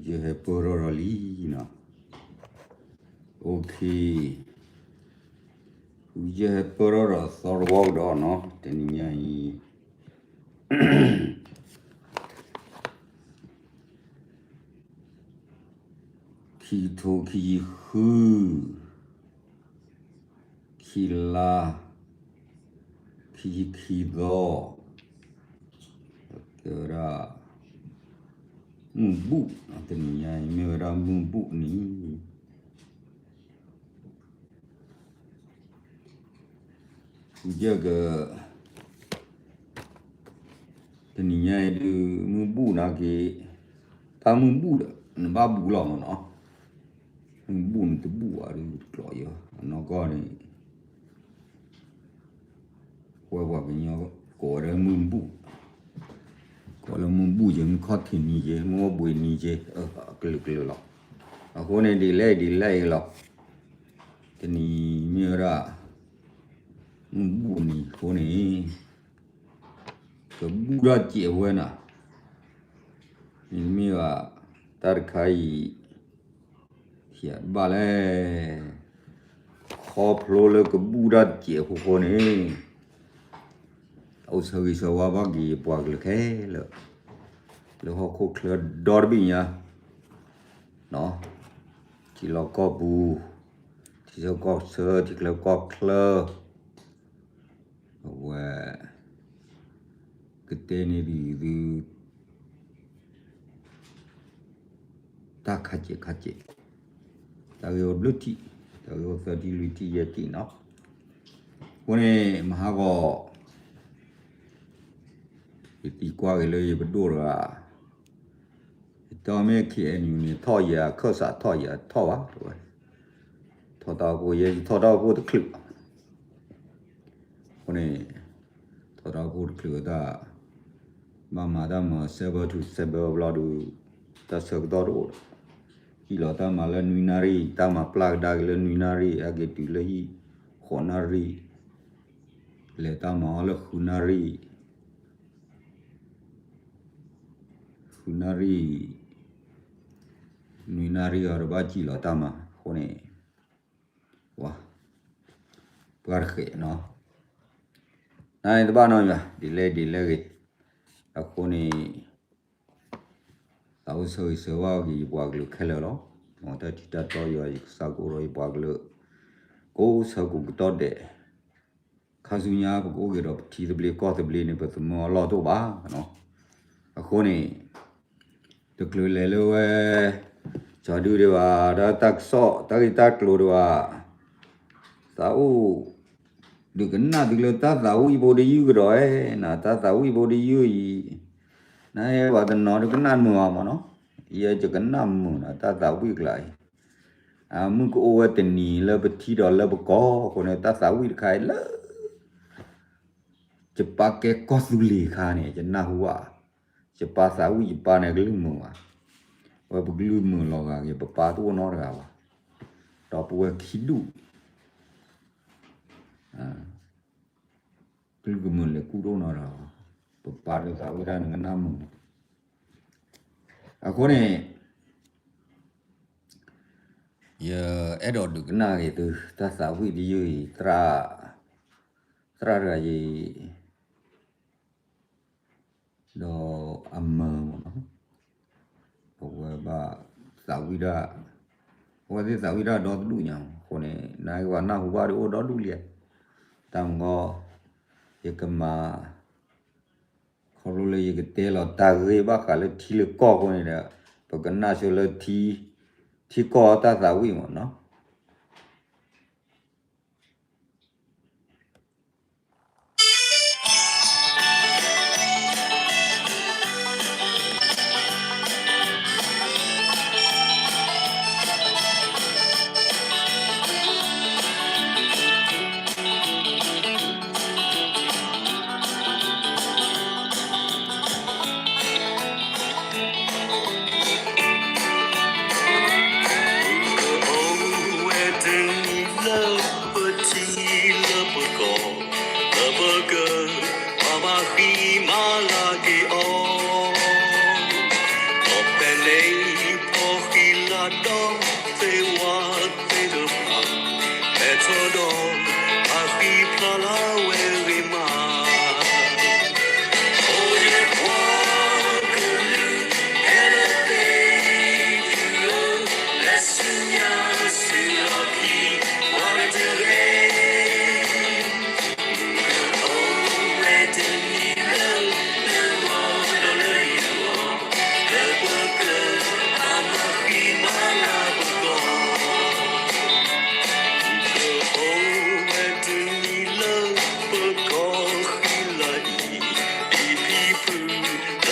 ယဟဲပၢၢ်ထီၣ်ဒီးလံနီၤ, OK, ယဟဲပၢၢ်ထီၣ်ဒီးသီတဝီကဒီးနီၤ, တနံၤညါအံၤ ခံကထိခံဆံဃု ခံလါ ခံဆံခံသီ, ကဲဝဲဒၣ် မုၢ်ဘူၣ်, တနံၤညါအံၤမ့ၢ်ဝဲဒၣ်မုၢ်ဘူၣ်န့ၣ် ယက တနံၤညါအံၤဒုး မုၢ်ဘူၣ်နာ်က့, တၢ်မုၢ်ဘူၣ်ဒီး နဘၣ်ဘူးလီၤမးနီၤ, မုၢ်ဘူၣ်န့ၣ်တဘူၣ်ဘၣ်ဒုးတကျိးယီၤ, အနီၢ်ကီၢ်န့ၣ် ဝဲပှၤကညီကိးဝဲဒၣ်မုၢ်ဘူၣ်, ကိးလၢမုၢ်ဘူၣ်က့ မုၢ်ခီၣ်ထံးနံၤက့ မုၢ်အိၣ်ဘှံးနံၤက့, အကလုာ်ကလုာ်လီၤ. အဃိန့ၣ် ဒ်လဲၣ်ဒ်လဲၣ်အံၤလီၤ, တနံၤမ့ၢ်ဝဲဒၣ် မုၢ်ဘူၣ်နံၤအဃိန့ၣ် ကဘူၣ်ထီၣ်စဲးဝဲနၤ, မ့တမ့ၢ်ဘၣ် တၢ်တခါအံၤ ဘၣ်လဲၣ်, ခီဖျိလၢကဘူၣ်ထီၣ်စဲးအဃိန့ၣ် အိၣ်ဆၢဂ့ၤဆၢဝါဘၣ်က့ၤယပှၤကလုာ်ခဲလၢာ် လၢဟီၣ်ခိၣ်ချၢဒီတဘ့ၣ်ညါ ထံလီၢ်ကီၢ်ပူၤ, ထံဆၢကီၢ်ဆၢ, ထံချၢကီၢ်ချၢ, အဝဲ ကတဲန့ၢ်ဒံးသု တၢ်ခါစဲးခါစဲး, တၢ်ဂ့ၢ်အိၣ်ဘျုးထံး, တၢ်ဂ့ၢ်အိၣ်သၢထံၣ်လွံၢ်ထံၣ်ယဲၢ်ထံၣ်နီၤ, အဃိန့ၣ် မဟါဂီၤ ယသံကွၢ်က့ၤလၢယပဒိၣ်တဂၤ, ယတဲမ့ၢ် ခ့ၣ်အဲၣ်ယူၣ်န့ၣ် ထီၣ်ယၤခၢၣ်စးထီၣ်ယၤထီၣ်ဘၣ်, ထီၣ်တၢ်အိၣ်ဖှိၣ်ယဲ ယထီၣ်တၢ်အိၣ်ဖှိၣ်တချုးဘၣ်, အဃိန့ၣ် ထီၣ်တၢ်အိၣ်ဖှိၣ်တချုးဝဲဒၣ်, ဘၣ်မၤတၢ်မၤ စဲးဘၢ ထူးစဲးဘၢဘျီဒုး တၢ်ဆၢကတီၢ်တအိၣ်ဒီး, ဟံၣ်လီၤတၢ်မၤလၢနွံနၣ်ရံၣ်, တၢ်မၤပျၢ်ကဒါက့ၤလၢနွံနၣ်ရံၣ်, ဟဲက့ၤတုၤလၢဟံၣ် ဃိးနၣ်ရံၣ်, လဲၤတၢ်မၤအီၤလၢဃုနၣ်ရံၣ် ဃုနၣ်ရံၣ်, နွံနၣ်ရံၣ်အီၤဒီးဘၣ်စံၣ်လီၤတၢ်မၤအဃိန့ၣ်, ဝါ, ပှၤတဃဲးနီၤ, နတဘၣ်နီတမံၤဘၣ်, ဒ်လဲၣ်ဒ်လဲၣ်ဂ့ၤ, အဃိန့ၣ် သးအိၣ်ဆၢဂ့ၤဆၢဝါက့ၤယပှၤကလုာ်ခဲလၢာ်လီၤ. မ်တၢ်ထံးတၢ်တီယွၤ ယကစၢ်ကအိၣ်ဒီးယပှၤကလုာ် ကိးဆၢကိးကတီၢ်ဒဲး, ခါဆူညါပကအိၣ်က့ၤဒီးပထံသဘျ့ကီၢ်သဘျ့န့ၣ် ပသမၢအလီၢ်တအိၣ်ဘၣ်နီၤ. အဃိန့ၣ် တချုးလဲၤလၢဝဲ ကၠီၤဒုဒံးဘၣ် ဒီးတၢ်ကစီၣ် တၢ်ဂ့ၢ်တၢ်ကျိၤဒံးဘၣ်, သးအိၣ် ဒုးကနၣ်သုလၢတၢ်သးဝံၣ်ဖိတယုၢ်ကဒီးဧါ, နတၢ်သးဝံၣ်ဖိတယုၢ်အံၤ, နဟဲပှၤတနီၤဒုးကနၣ်မုာ်အီၤမးနီၤ, ယဲယကနၣ်မုာ်နီၤ တၢ်သးဝံၣ်ကျါအံၤ, အမုၢ်ကအိၣ်ဝဲတနံၤလၢပထံဒီးလၢပကီၢ်အဃိန့ၣ် တၢ်သးဝံၣ်တခါအံၤလၢ ယပၢ်ကဲကီၢ်သူလ့ၤအခါန့ၣ် ယနၢ်ဟူဘၣ်, ယပၢ်သးဝံၣ်ယပၢ်န့ၣ်ကလုၢ်မုာ်ဘၣ်, ဝဲပကလုၢ်မုာ်လီၤဂာ်က့ၤ ပပၢ်တအိၣ်နီတဂၤဘၣ်, ဒီပုၢ်ဝဲၢ်ခံဒူၣ် ကလုၢ်ကမုာ်လဲၤကူၣ်တအိၣ်နီတဂၤဘၣ်, ပပၢ်ဒီးသးဝံၣ်တၢ်န့ၣ်ကနၣ်မုာ်, အဃိန့ၣ် ယအဲၣ်ဒိးဒုးကနၣ်က့ၤသု တၢ်သးဝံၣ်တယုၢ်အံၤ သရၣ်တဂၤအံၤ ဒီးအမၢမးနီၤ, အဝဲဘၣ်သးဝံၣ်ဒၣ်, အဝဲသ့ၣ်သးဝံၣ်ဒၣ်ဒီတဒူၣ်ညါအဃိန့ၣ် နကဘၣ်နၢ်ဟူဘၣ်ဒုးအိၣ်ဒီဒူၣ်လံ, တၢ်မ့ၢ်ဂီၢ် ယကမၤ ခီဖျိလၢယကတဲလီၤတၢ်ဂ့ၢ်ဘၣ်ဃးလၢထံလၢကီၢ်အဃိန့ၣ်ဒီး ပကနၣ်ဆိလၢ ထံကီၢ်တၢ်သးဝံၣ်မးနီၤ. လၢဝဲဂ့ၤမး, အိၣ်ယပှၤကလုာ် ဟဲလၢသ့ၣ်သုလၢ လၢစုညါစုလီၢ်ခံ ပှၤတဂ့ၤ အိၣ်ဝဲတနံၤလၢ လၢမီၢ်ဒီးလၢယဂီၢ်, လၢပကဘၣ်မၤဃံမၤလၤပဂီၢ်, အိၣ်ဝဲတနံၤလၢ ပကီၢ်ဃံလၤအံၤ, ဒ်ဖံဖု ဒီးပျၢၤ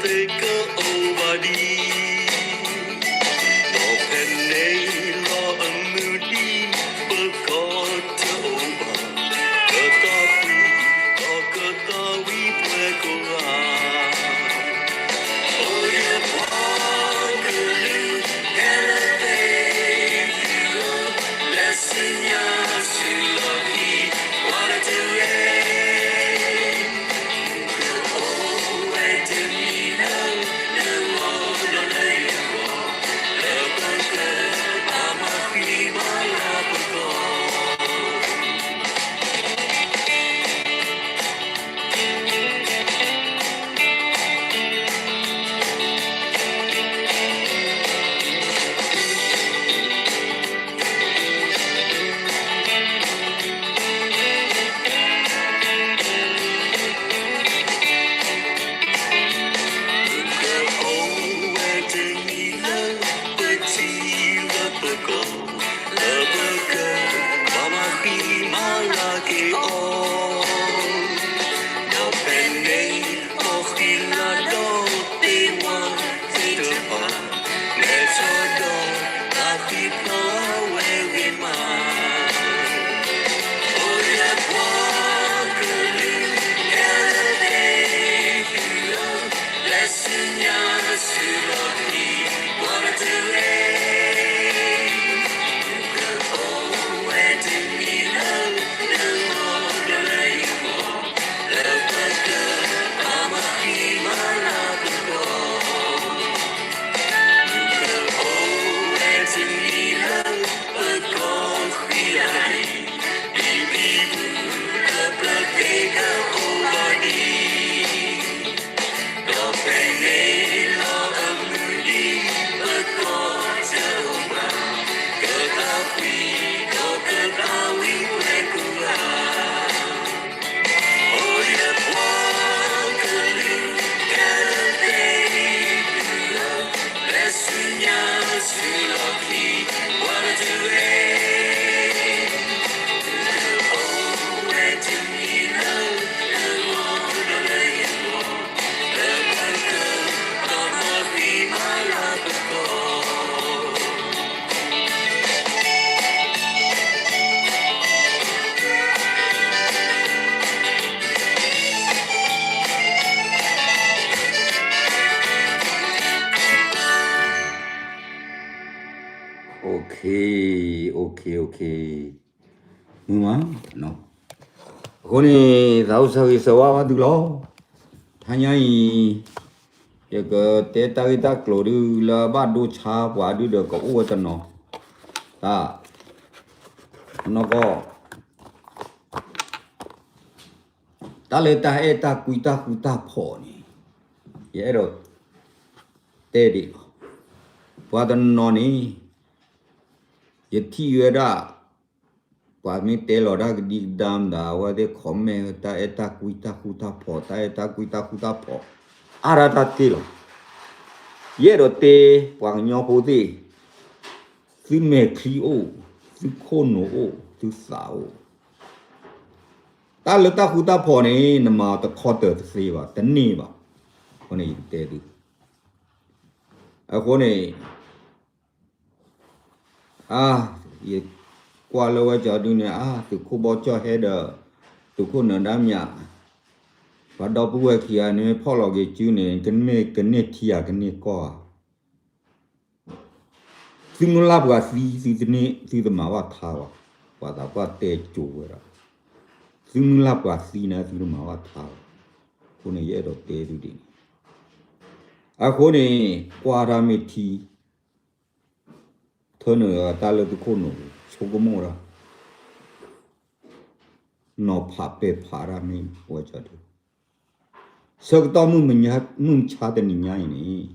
သ့ၣ်ကအိၣ်ဘၣ်ဒံး ဒီးဖဲန့ၣ်လီၤအမုၢ်နံၤ ပကီၢ်တအိၣ်ဘၣ်, ကသးဖှံ ဒီးကသးဝံၣ်ပှဲၤကိးဂၤ, အိၣ်ယပှၤကလုာ် ဟဲလၢသ့ၣ်သုလၢ လၢစုညါစုလီၢ်ခံ ပှၤတဂ့ၤ အိၣ်ဝဲတနံၤလၢ လၢမီၢ်ဒီးလၢယဂီၢ်, လၢပကဘၣ်မၤဃံမၤလၤပဂီၢ်, ကအိၣ်ဝဲတနံၤလၢ ပထံလၢပကီၢ်, လၢပကဘၣ်မၤဃံမၤလၤက့ၤအီၤ, ဒီးဖဲန့ၣ် ကီၢ်ဃံလၤဒီးသ့ၣ်ဝါသ့ၣ်တဖၣ်, လဲၤထီၣ်ဒီး သးဃံဖျါဝဲဂ့ၤမး, အိၣ်ယပှၤကလုာ် ဟဲလၢသ့ၣ်သုလၢ လၢစုညါစုလီၢ်ခံ ပှၤတဂ့ၤ ကအိၣ်ဝဲတနံၤလၢ လၢမီၢ်ဒီးလၢယဂီၢ်, လၢပကဘၣ်မၤဃံမၤလၤပဂီၢ်, ကအိၣ်ဝဲတနံၤလၢ ပကီၢ်ဃံလၤအံၤ, ဒ်ဖံဖု ဒီးပျၢၤသ့ၣ်ကအိၣ်ဘၣ်ဒံး ဒီးဖဲန့ၣ်လီၤအမုၢ်နံၤ ပကီၢ်တအိၣ်ဘၣ်, ကသးဖှံ ဒီးကသးဝံၣ်ပှဲၤကိးဂၤ, အိၣ်ယပှၤကလုာ် ဟဲလၢသ့ၣ်သုလၢ လၢစုညါစုလီၢ်ခံ ပှၤတဂ့ၤ အိၣ်ဝဲတနံၤလၢ လၢမီၢ်ဒီးလၢယဂီၢ်, လၢပကဘၣ်မၤဃံမၤလၤပဂီၢ်, အိၣ်ခ့ အိၣ်ခ့ အိၣ်ခ့ မုာ်မး, အဃိန့ၣ် သးအိၣ်ဆၢဂ့ၤဆၢဝါဘၣ်သုလီၤ. တဟါညါအံၤ ယကတဲတၢ်ဂ့ၢ်တၢ်ကျိၤဒုလၢဘၣ်ဒိဆါပှၤဒုဒီးကအိၣ်ဝဲတနီၤ, တၢ် နီၢ်ကီၢ် တၢ်လၢတၢ်အဲၣ်တၢ်ကွံတၢ်ဃူတၢ်ဖိးန့ၣ် ယအဲၣ်ဒိးတဲဒ်အံၤလီၤ. ပှၤတနီၤန့ၣ် ယထံၣ်ဝဲဒၣ် ပှၤမ့ၢ်တဲလီၤတၢ်ကဒံကဒါမတၤ အဝဲသ့ၣ် comment တၢ်အဲၣ်တၢ်ကွံတၢ်ဃူတၢ်ဖိး တၢ်အဲၣ်တၢ်ကွံတၢ်ဃူတၢ်ဖိး အါဒၣ်တၢ်သ့လီၤ. ယအဲၣ်ဒိးတဲ ပှၤကညီဖိသ့ၣ် သုမဲာ်ချံအိၣ်, သုခိၣ်နူာ်အိၣ်, သုသးအိၣ်, တၢ်လၢတၢ်ဃူတၢ်ဖိးန့ၣ် နမၤတခီတၢၤတသ့ဘၣ်, တန့ၢ်ဘၣ်. အဃိန့ၣ် ယကတဲသု, အဃိန့ၣ် အါ, ယကွၢ်လၢဝဲကၠီဒုန့ၣ် အါ သုးခိၣ်ဘီကၠီၣ်ဟဲဒီး သုးခိၣ်နၢၤဒါမၠး, ပှၤဒီပုၢ်ဝဲၢ်ခံဂၤန့ၣ် ဖီၣ်လီၤက့ၤစုန့ၣ် ကမ့ၢ်ကန့ၢ်ထံဧါ ကန့ၢ်ကီၢ်ဧါ. သုမုၢ်လၢ်ပှၤသံ သုတမၤဘၣ်ထါဘၣ်, ပှၤသးပှၢ်တဲကၠိဝဲဒၣ်, သုမုၢ်လၢ်ပှၤသံန့ၣ် သုတမၤဘၣ်ထါဘၣ်. အဃိန့ၣ် ယအဲၣ်ဒိးတဲသုဒ်န့ၣ်, အဃိန့ၣ် ကွၢ်တၢ်မ့ၢ်ထံ ထၢနုာ်တၢ်လၢသုးခိၣ်နူာ် ဆိကမိၣ်တၢ် နီၤဖးပဲာ်ဖးတၢ်မ့ၢ်ဝဲကၠီဒု, ဆၢကတီၢ်မုၢ်မဆါတနံၤညါအံၤန့ၣ်,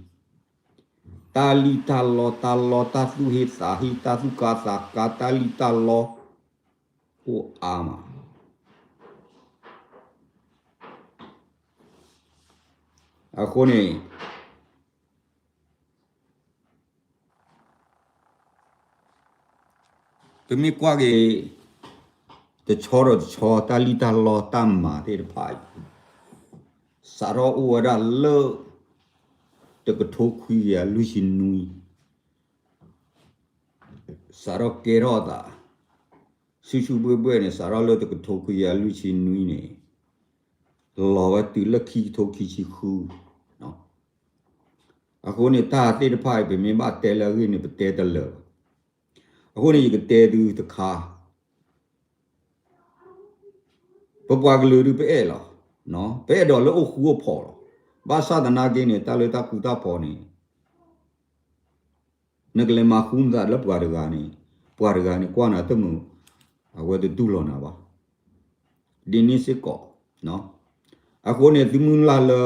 တၢ်လံၣ်တၢ်လီ တၢ်လီ တၢ်သူၣ်ဟ့သးဟ့ တၢ်သူၣ်ကါသးကါ တၢ်လံၣ်တၢ်လီ အိၣ်အါမး. အဃိန့ၣ် ပမ့ၢ်ကွၢ်က့ၤ တဆီဒီးတဆီ တၢ်လံၣ်တၢ်လီတၢ်မၤသ့ၣ်တဖၣ်အံၤ, စးထီၣ်အိၣ်ဝဲဒၣ်လၢ တကထိခွံကယၤလွံၢ်ဆံနွံ, စးထီၣ်ကဲထီၣ်အသး ဆူၣ်ဆူၣ်ဘှဲၣ်ဘှဲၣ်န့ၣ် စးထီၣ်လၢတကထိခွံကယၤလွံၢ်ဆံနွံန့ၣ် လီၤဝဲတုၤလၢခံကထိခံဆံဃု. အဃိန့ၣ် တၢ်သ့ၣ်တဖၣ်အံၤ ပမ့ၢ်ဘၣ်တဲလၢအဂ့ၢ်န့ၣ် ပတဲတလၢာ်ဘၣ်. အဃိန့ၣ် ယကတဲသုတခါ ပပှၤကလုာ်ဒုးပအဲၣ်လီၤ, ပအဲၣ်ဒိးလၢအိၣ်ဃူအိၣ်ဖိးလီၤ. ဘၣ်ဆၣ်သနာ်က့န့ၣ် တၢ်လၢတၢ်ဃူတၢ်ဖိးန့ၣ် နကလဲၤမၤဃူမၤသးလၢပှၤတဂၤန့ၣ်, ပှၤတဂၤန့ၣ် ကွၢ်နၤတမုာ်, အဝဲတတူၢ်လိာ်နၤဘၣ်. ဒ်န့ၣ်စ့ၢ်ကီး, အဃိန့ၣ် သုမုၢ်လၢ်လၢ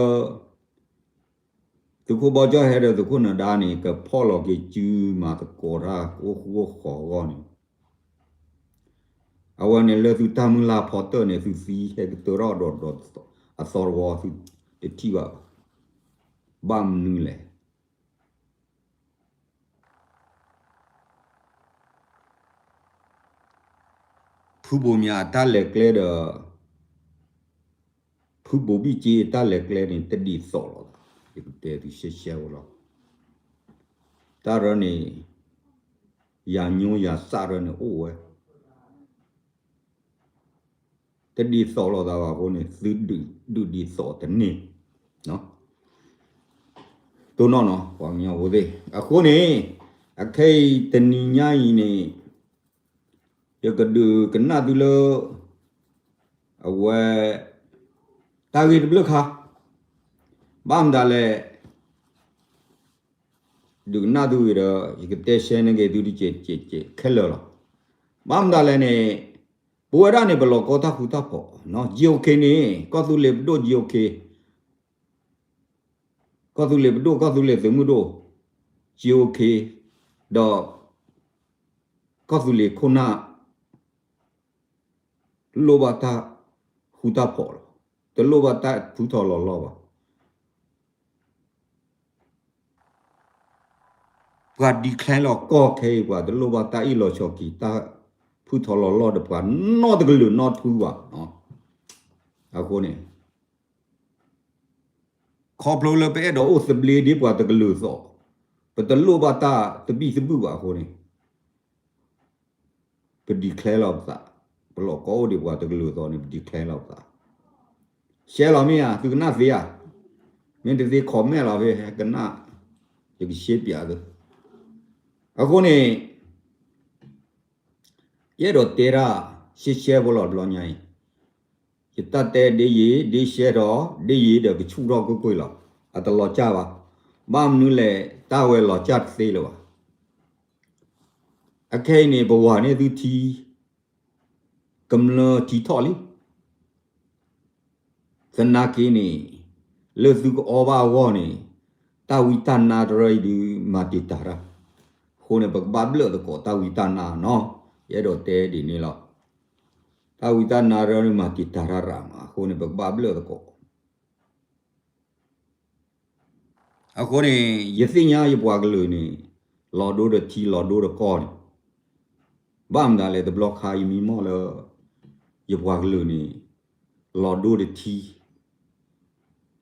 သုးခိၣ်ဘီကၠီၣ်ဟဲဒီးသုးခိၣ်နဒါန့ၣ် ကဖီၣ်လီၤက့ၤစုမၤသကိးတၢ် ကအိၣ်ဃူအိၣ်ဖိးအဂီၢ်န့ၣ်, အဝဲန့ၣ်လၢသုတၢ်မုၢ်လၢ်ဖီတၢၢ်န့ၣ် သုသံဟဲကတၢၢ်ထီၣ်ဒီး ဒီးအသီတဝီ သုတထံၣ်ဘၣ်ဘၣ်. ဘၣ်မနုၤလဲၣ်. ဖုဘိၣ်မၠးအတၢ်လဲၤကျဲဒီး ဖုဘိၣ်ဘံၣ်က့အတၢ်လဲၤကျဲန့ၣ် တဒ်သိးလိာ်သး, ယကတဲသုရှဲရှဲဖိလီၤ. တၢ်ရၢန့ၣ် ယၤညိယၤစၢ်ရၢန့ၣ်အိၣ်ဝဲ တဒ်သိးလိာ်သးဘၣ်အဃိန့ၣ် သုဒုးဒ်သိးတန့ၢ်. တိၢ်နီၣ်နီၤ ပှၤကညီဖိသ့ၣ်. အဃိန့ၣ် အခဲအံၤတနံၤညါအံၤန့ၣ် ယကဒုးကနၣ်သုလၢ အဝဲ တၢ်ဂ့ၢ်တဘျုးခါ, ဘၣ်မတၤလဲၣ် ဒုးကနၣ်သုဝံၤဒီး ယကတဲရှဲန့ၢ်က့ၤသုတကဲးကဲးခဲလၢာ်လီၤ. ဘၣ်မတၤလဲၣ်န့ၣ် ပဝဲဒၣ်န့ၣ် ပလီၤကီတၢ်ဃူတၢ်ဖိး, ကၠံအိၣ်ခ့န့ၣ် ကီၢ်သူလ့ၤပဒိၣ်ကၠံအိၣ်ခ့, ကီၢ်သူလ့ၤပဒိၣ် ကီၢ်သူလ့ၤသုးမုၢ်ဒိၣ် ကၠံအိၣ်ခ့, ဒီး ကီၢ်သူလ့ၤခိၣ်နၢ် လိၣ်ဘၣ်တၢ်ဃူတၢ်ဖိးလီၤ. တလိၣ်ဘၣ်တၢ်ဖုထီၣ်လီၤလီၢ်ဘၣ်. ပှၤ declare လီၤကီၢ်ခဲအံၤ ပှၤတလိၣ်ဘၣ်တၢ်အ့ၣ်လိာ်ဆိးက့ၤ တၢ်ဖုထီၣ်လီၤလီၢ်ဒီး ပှၤနီတကလုာ်နီတဖုဘၣ်. အဃိန့ၣ် ခီဖျိလၢပအဲၣ်ဒိးအိၣ်သဘျ့ဒ်ပှၤတကလုာ်အသိး, ပတလိၣ်ဘၣ်တၢ်သဘံၣ်သဘုၣ်ဘၣ်အဃိန့ၣ် ပ declare လီၤပသး, ပလီၤကီအိၣ်ဒံးပှၤတကလုာ်အသိးန့ၣ် ပ declare လီၤပသး. ရှဲလီၤမ့ၢ်ဧါ, သုကနၣ်သ့ဧါ, မ့ၢ်တသ့ comment လီၤဖဲကနၣ်, ယကရှဲပၠးသု. အဃိန့ၣ် ယအဲၣ်ဒိးတဲတၢ် ရှဲရှဲဖိလီၤတဘျီညါအံၤ, ယတၢ်တဲဒ်ယံၤ ဒ်ရှဲထီၣ် ဒ်ယံၤဒီးကဆူၣ်ထီၣ်ကွ့ၢ်ကွ့ၢ်လီၤ. အတလီၤစၢ်ဘၣ်. ဘၣ်မနုၤလဲၣ် တၢ်ဝဲလီၤစၢ်တသ့လၢၤဘၣ်. အခဲအံၤန့ၣ် ပဝၤန့ၣ်သုထံ ကမျၢၢ်ထံထီၣ်လံ. သနာ်က့န့ၣ် လၢသုကအီဘၣ်အဂီၢ်န့ၣ် တၢ်ဝံတၢ်နါတရၢအံၤဒုးမၤတံာ်တာ်တၢ်, အဃိန့ၣ် ပကဘၣ်ဘျၢၣ်သကိးတၢ်ဝံတၢ်နါနီၤ. ယအဲၣ်ဒိးတဲဒ်န့ၣ်လီၤ. တၢ်ဝံတၢ်နါတရၢန့ၣ် မၤတံာ်တာ်တၢ်ရးမး အဃိန့ၣ် ပကဘၣ်ဘျၢၣ်သကိး အဃိန့ၣ် ယသ့ၣ်ညါယပှၤကလုာ်န့ၣ် လီၤဒိဒီးထံ လီၤဒိဒီးကီၢ်န့ၣ်, ဘၣ်မတၤလဲၣ် တဘျီခါအံၤမံမီၢ်လၢ ယပှၤကလုာ်န့ၣ် လီၤဒိဒီးထံ,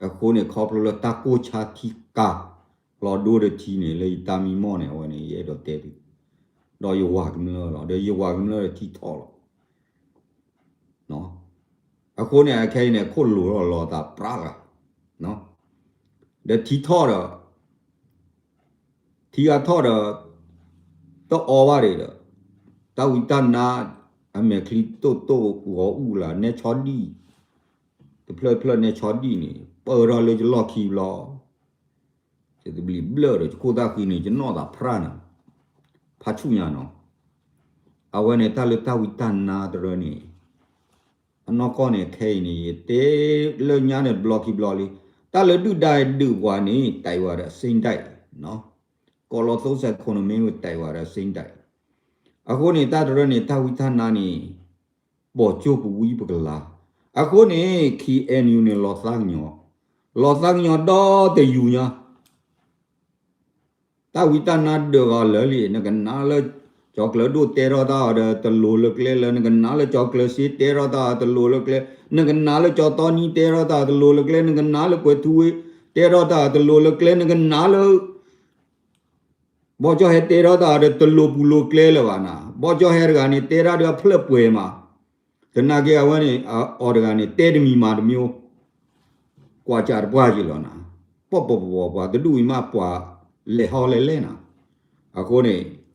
အဃိန့ၣ် ခီဖျိလၢတၢ်ကိၢ်ဆါထံကါ လီၤဒိဒီးထံန့ၣ် လၢယတၢ်မံမီၢ်န့ၣ် အဝဲန့ၣ် ယအဲၣ်ဒိးတဲသု, ဒီးယဝၤကမျၢၢ်လီၤ, ဒီးယဝၤကမျၢၢ်ဒီးထံထီၣ်လီၤ. အဃိန့ၣ် အခဲအံၤန့ၣ် ခိၣ်လိၤထီၣ်လီၤသးပြးလၢ်, ဒီးထံထီၣ်ဒီး ထံဂၤထီၣ်ဒီး တအီဘၣ်ဒံးဒီး တၢ်ဝံတၢ်နါ အမဲာ်ချံတိၢ်တိၢ်ဂီၤအူၣ်လၢ နဲဆီဒံၣ် တဖျၢၣ်တဖျၢၣ်နဲဆီဒံၣ်န့ၣ် ပၢၢ်ထီၣ်လၢယလီၢ်ခံဘျီ ယတဘျံးဘျၢၣ်ဒီး ယခိၣ်သၣ်ဃံန့ၣ် ယနီၢ်သးဖြၣ်နၤ, ဖးဆူၣ်ညါနီၤ. အဝဲန့ၣ်တၢ်လၢတၢ်ဝံတၢ်နါတရၢန့ၣ် အနီၢ်ကီၢ်န့ၣ် ခဲအံၤန့ၣ် ယတဲလၢညါန့ၣ် တဘျီခံဘျီလံ, တၢ်လၢဒုၣ်ဒါဒုးပှၤန့ၣ် တၢ်အံၤဝဲဒီး စ့ဒၣ်, ကိးလီၤသိစဲးခိၣ်နမ့ၢ်ဝဲ တၢ်အံၤဝဲဒီး စ့ဒၣ်, အဃိန့ၣ် တၢ်တရၢန့ၣ် တၢ်ဝံတၢ်နါန့ၣ် ပိာ်ကၠိပဝံပကလၤ, အဃိန့ၣ် ခ့ၣ်အဲၣ်ယူၣ်န့ၣ် လီၤသးကညီၤ, လီၤသးကညီၤဒီတယူၤညါ တၢ်ဝံတၢ်နါဒုးဂီၤလၢာ်လံ, နကနၣ်လၢ ကၠီၤကျၢၤဒိၣ်တဲထီၣ်တၢ်အီၤဒီးတလိၤလၢကျဲလၢ, နကနၣ်လၢကၠီၤကျၢၤစ့တဲထီၣ်တၢ်အီၤတလိၤလၢကျဲ, နကနၣ်လၢကၠီၤတီနံတဲထီၣ်တၢ်အီၤတလိၤလၢကျဲ, နကနၣ်လၢကွဲၤထူဝ့တဲထီၣ်တၢ်အီၤတလိၤလၢကျဲ, နကနၣ်လၢ ဘီကၠီဟဲတဲထီၣ်တၢ်အီၤဒီးတလိၤပူၤလိၤကျဲလၢၤဘၣ်နၤ, ဘီကၠီဟဲတဂၤန့ၣ် တဲတၢ်ဒီးအဖျၢၣ်ပှဲၤမး, သနာ်က့အဝဲန့ၣ် အီၤတဂၤန့ၣ် တဲတမံၤမၤတမံၤ, ကွၢ်ကၢ်တပှၢ်က့ၤလီၤနၤ, ပီၣ်ပီၣ်ပီၣ်ပီၣ် ပှၤတဒူၣ်အံၤမး ပှၤလဲၤဟီလဲၤလဲၣ်နၤ, အဃိန့ၣ်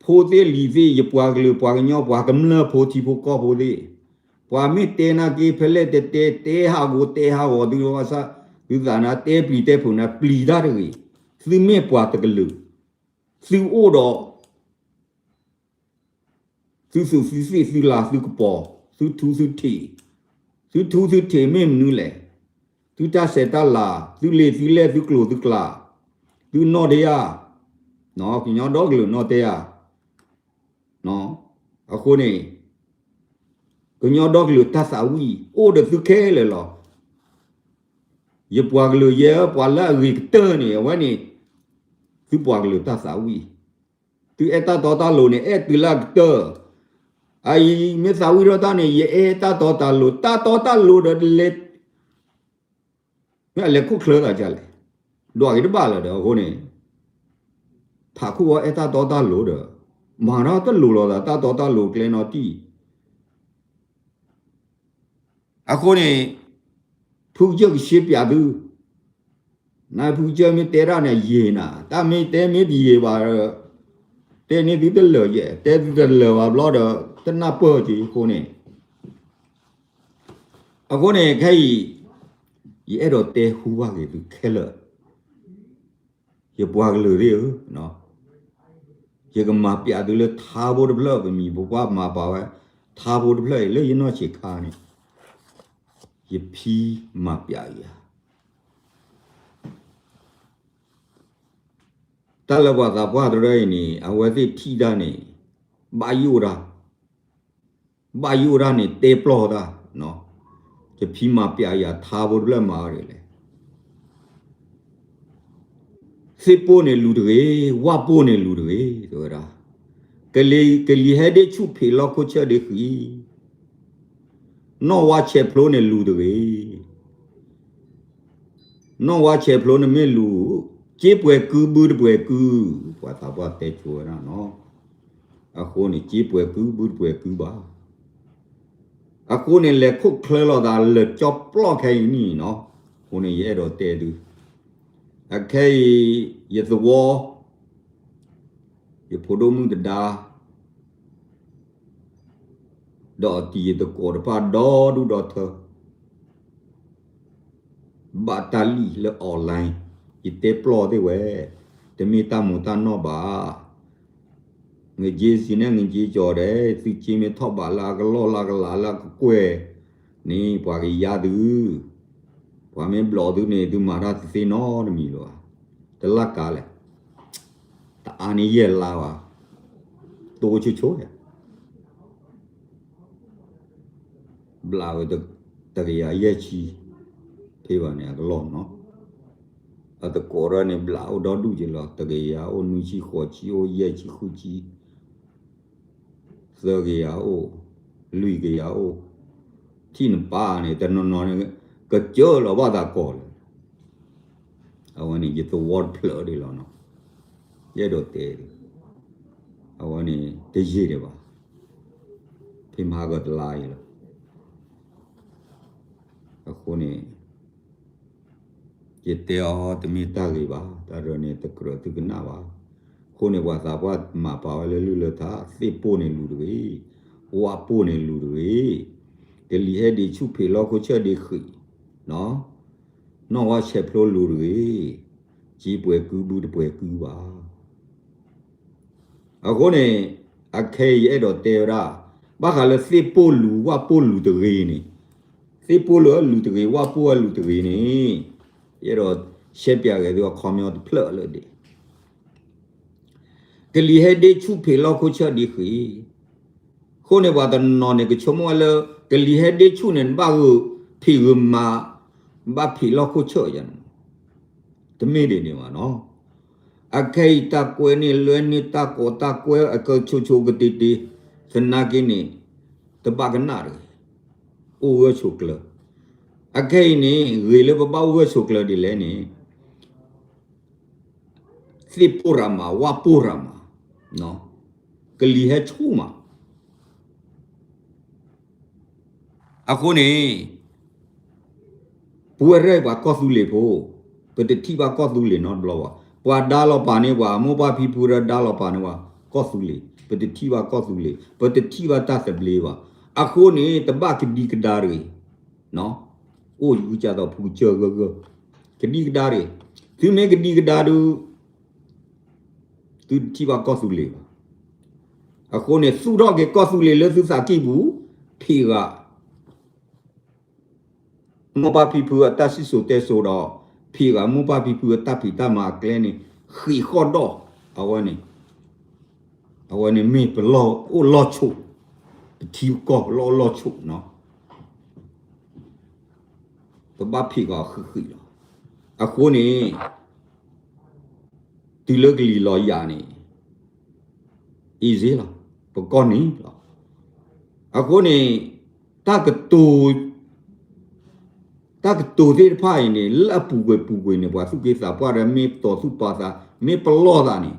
ဖိသ့ၣ်လံၤသ့ၣ် ယပှၤကလုာ်ပှၤကညီ ပှၤကမျၢၢ်ဖိထံဖိကီၢ်ဖိသ့ၣ်, ပှၤမ့ၢ်တဲနၤက့ၤဖဲလဲၣ်တဲတဲ တဲဟးဂီၤတဲဟးဂီၤသုဘၣ်ဆၣ်, သုသးနၤ တဲပျံၤတဲဖုးနၤ ပျံၤတၢ်တဂ့ၤ, သုမ့ၢ်ပှၤတကလုာ်, သုအိၣ်ဒီး သုသူးသုသ့ၣ်သုလၤသုကပီၤ, သုထူသုထံး, သုထူသုထံးမ့ၢ်မနုၤလဲၣ်, သုတၢ်ဆဲးတၢ်လၤ, သုလ့ၤသုလဲၢ်သုကျိၤသုကျဲ, သုနီၣ်တယၢ်, ကညီဒီကလုာ်နီၣ်တယၢ်, အဃိန့ၣ် ကညီဒီကလုာ်တၢ်သးဝံၣ် အိၣ်ဒီးသုခဲလၢာ်လီၤ. ယပှၤကလုာ်ယဲ ပှၤလၢအဂ့ၤကတၢၢ်န့ၣ် အဝဲန့ၣ် သုပှၤကလုာ်တၢ်သးဝံၣ်, သုအဲၣ်တၢ်တီတၢ်လိၤန့ၣ် အဲၣ်တုၤလၢအကတၢၢ်, အအံၤမ့ၢ်သးဝံၣ်ထီၣ်တၢ်န့ၣ် ယအဲၣ်တၢ်တီတၢ်လိၤ, တၢ်တီတၢ်လိၤဒီးတလဲၤ မ့ၢ်အလဲၤခိၣ်ချၢသးဒ်လဲၣ်, ဒွးက့ၤတဘၣ်လၢၤဒီး အဃိန့ၣ် ဖးခိၣ်ဝဲအဲၣ်တၢ်တီတၢ်လိၤဒီး မၤတၢ်တလိၤလိာ်သး တၢ်တီတၢ်လိၤကျဲနီတံၢ်, အဃိန့ၣ် ဖုကစၢၢ်ကရှဲပၠးသု, နဖုကစၢၢ်မ့ၢ်တဲတၢ်န့ၣ်ယံာ်နၤ, တၢ်မ့ၢ်တဲမ့ၢ်တယံာ်ဘၣ်ဒီး တဲန့ၢ်သုတလၢာ်ယဲ, တဲသုတလၢာ်ဘၣ်ဘျီဒီး တနၢ်ပၢၢ်က့ၤအဃိန့ၣ်, အဃိန့ၣ် ခဲအံၤ ယအဲၣ်ဒိးတဲဟူဘၣ်က့ၤသုခဲလၢာ်, ယပှၤကလုာ်သ့ၣ်ဧၢ, ယကမၤပၠးသုလၢထါဖိတဖျၢၣ် ပမံၤပပှၢ်မၤပာ်ဝဲ ထါဖိတဖျၢၣ်အံၤ လၢယနီၢ်ဆံးခါန့ၣ် ယဖံမၤပၠးယၤ တၢ်လၢပှၤသးပှၢ်တရၢအံၤန့ၣ် အဝဲသ့ၣ်ထံၣ်တၢ်န့ၣ် ဘၣ်ယိၣ်တၢ်, ဘၣ်ယိၣ်တၢ်န့ၣ် တဲပျီၢ်တၢ်, ယဖံမၤပၠးယၤထါဖိတဖျၢၣ်မၤအီၤဒ်လဲၣ်, သ့ၣ်ပိၢ်န့ၣ်လူၤတဂ့ၤ, ဝၣ်ပိၢ်န့ၣ်လူၤတဂ့ၤ, တဲဝဲဒၣ်, ကလံၤ, ကလံၤဟဲဒ့ဆူၣ်ဖံးလီၢ်ခိၣ်ဆၢၣ်ဒ့ဃံ, နီၢ်ဝါဆဲးဖျိန့ၣ်လူၤတဂ့ၤ နီၢ်ဝါဆဲးဖျိန့ၣ်မ့ၢ်လူၤ, စ့ပှဲၤကုဘုတပှဲၤကု, ပှၤသးပှၢ်တဲဆိဝဲဒၣ်နီၤ, အဃိန့ၣ် စ့ပှဲၤကုဘုတပှဲၤကုဘၣ်, အဃိန့ၣ် လဲၤခိၣ်ချၢလိာ်သးလၢာ်ကၠီပျီၢ်ခဲအံၤန့ၣ်နီၤ, အဃိန့ၣ် ယအဲၣ်ဒိးတဲသု, အခဲအံၤ ယသဝီ ယဖိဒိၣ်မုၣ်သဒါ ဒီးအတံၤယသကိးတဖၣ်ဒီဒူၣ်ဒီထၢ ဘၣ်တၢ်လံၣ်လၢ online ယတဲပျီၢ်သ့ၣ်ဝဲ, တမ့ၢ်တၢ်မူးတၢ်နီၢ်ဘၣ်, ငက့စံးန့ၣ် ငက့ကီၤဒဲး သုက့မ့ၢ်ထီၣ်ဘးလၢအကလီၢ်လၢအကလးလၢအကကွဲၢ်န့ၣ် ပှၤကယါသု, ပှၤမ့ၢ်ဘျီးသုန့ၣ် သုမၤတၢ်တသ့နီတမံၤလၢၤဘၣ်, တလၢ်ကါလဲၣ်, တအါန့ၢ်ယဲၢ်လါဘၣ်, တိဆိဆိယဲၢ် ဘျးဝဲတကယၤယဲၢ်ဆံ, ဖဲဘၣ်န့ၣ် အကလီၢ်နီၤ, အသကိးတၢ်န့ၣ် ဘျးအိၣ်ဒီဒူၣ်က့ၤလီၤ, တကယၤအိၣ် နွံဆံ ဃိးဆံ အိၣ်ယဲၢ်ဆံ ဃုဆံ, သၢကယၤအိၣ်, လွံၢ်ကယၤအိၣ်, ထံၣ်နပၢ်န့ၣ် တနီၤနီၤန့ၣ် ကစၢလီၤဘၣ်သးကီးလီၤ, အဝဲန့ၣ် ယသဝီတဖျၢၣ်ဒ်လီၤနီၤ, ယအဲၣ်ဒိးတဲ အဝဲန့ၣ် တယံာ်ဒံးဘၣ်, ဖဲမဟါကတလါအံၤလီၤ, အဃိန့ၣ် ယတဲအီၤတမ့ၢ်တၢ်ဂ့ၤဘၣ်, တၢ်ဒ်န့ၣ် တကြၢးသုကနၣ်ဘၣ်, အဃိန့ၣ် ပှၤသးပှၢ်မၤပာ်ဝဲလၢလုၢ်လၢထါ, သ့ၣ်ပိၢ်န့ၣ်လူၤတဂ့ၤ, ဝၣ်ပိၢ်န့ၣ်လူၤတဂ့ၤ, ကလံၤဟဲဒ့ဆူၣ်ဖံးလီၢ်ခိၣ်ဆၢၣ်ဒ့ဃံး, နီၢ်ဝါဆဲးဖျိလူၤတဂ့ၤ, စ့ပှဲၤကုဘုတပှဲၤကုဘၣ်. အဃိန့ၣ် အခဲအံၤယအဲၣ်ဒိးတဲဝဲဒၣ်, ဘၣ်ဃးလၢသ့ၣ်ပိၢ်လူၤ ဝၣ်ပိၢ်လူၤတဂ့ၤန့ၣ်, သ့ၣ်ပိၢ်လူၤအလူၤတဂ့ၤ ဝၣ်ပိၢ်အလူၤတဂ့ၤန့ၣ်, ယအဲၣ်ဒိးရှဲပၠးဂဲၤသုအခီပညီတဖျၢၣ်လၢဒဲး ကလံၤဟဲဒ့ဆူၣ်ဖံးလီၢ်ခိၣ်ဆၢၣ်ဒံးဃ့ၢ်, အဃိန့ၣ်ပှၤတနီၤန့ၣ် ကဆိကမိၣ်ဝဲလၢ ကလံၤဟဲဒ့ဆူၣ်န့ၣ် နဘၣ်ဂုာ်ဖံးဂုာ်မၤ, ဘၣ်ဖံးလီၢ်ခိၣ်ဆၢၣ်ယၤန့ၣ်, တမ့ၢ်ဒ်န့ၣ်ဘၣ်နီၤ. အခဲအံၤတၢ်ကွဲန့ၣ် လွဲန့ၢ်တၢ်ကိးတၢ်ကွဲအကဆိဆိကတ့ၤတ့ၤ, သနာ်က့န့ၣ် တဘၣ်ကနၣ်တဂ့ၤ, အိၣ်ဂၢၢ်ဆိးကျၢၤ. အခဲအံၤန့ၣ် ဂ့ၤလၢပဘၣ်အိၣ်ဂၢၢ်ဆိးကျၢၤဒ်လဲၣ်န့ၣ် သ့ၣ်ပိၢ်ရၤမး ဝၣ်ပိၢ်ရၤမး, ကလံၤဟဲဆူၣ်မး. အဃိန့ၣ် ပဝဲရဲၣ်ပှၤကီၢ်သူလ့ၤဖိ, ပတထံၣ်ဘၣ်ကီၢ်သူလ့ၤနီတဘျီဘၣ်. ပှၤဒါလီၤပာ်န့ၢ်ပှၤ မိၢ်ပၢ်ဖံဖုရၢဒါလီၤပာ်န့ၢ်ပှၤ ကီၢ်သူလ့ၤ, ပတထံၣ်ဘၣ်ကီၢ်သူလ့ၤ, ပတထံၣ်ဘၣ်တၢ်သဘျ့ဘၣ်. အဃိန့ၣ် တဘၣ်ကဒံကဒါတဂ့ၤ, အိၣ်ယကစၢ်သိးဖုကစၢၢ်ဂၢၢ်ဂၢၢ်, ကဒံကဒါတဂ့ၤ, သုမ့ၢ်ကဒံကဒါဒုး သုတထံၣ်ဘၣ်ကီၢ်သူလ့ၤဘၣ်. အဃိန့ၣ် သူၣ်ထီၣ်က့ၤကီၢ်သူလ့ၤလၢသုသးကံၢ်ပူၤ, ဖံးဂၤ မိၢ်ပၢ်ဖံဖုအတၢ်စံၣ်စိၤတဲစိၤဒီး ဖံးဂၤမိၢ်ပၢ်ဖံဖုအတၢ်ဖံးတၢ်မၤအကျဲန့ၣ် ဃံးဃီၣ်ဒီၣ်, အဝဲန့ၣ်, အဝဲန့ၣ်မ့ၢ်ပလီၢ်အိၣ်လီၢ်ဆိး, ပထံပကီၢ်ပလီၢ်အိၣ်လီၢ်ဆိးနီၤ, ပဘၣ်ဖံးဂၤဃံးဃံးလီၤ. အဃိန့ၣ် တုၤလၢကလံၤလီၤယၤန့ၣ် easy လီၤ, ပကီၢ်န့ၣ်လီၤ. အဃိန့ၣ် တၢ်ကတိၤ, တၢ်ကတိၤသ့ၣ်တဖၣ်အံၤန့ၣ် လၢအပူၤကွံာ်ပူၤကွံာ်န့ၣ် ပှၤသူၣ်က့သးပှၢ်ဒီး မ့ၢ်တီၤသူၣ်ပာ်သး မ့ၢ်ပလီၢ်သးန့ၣ်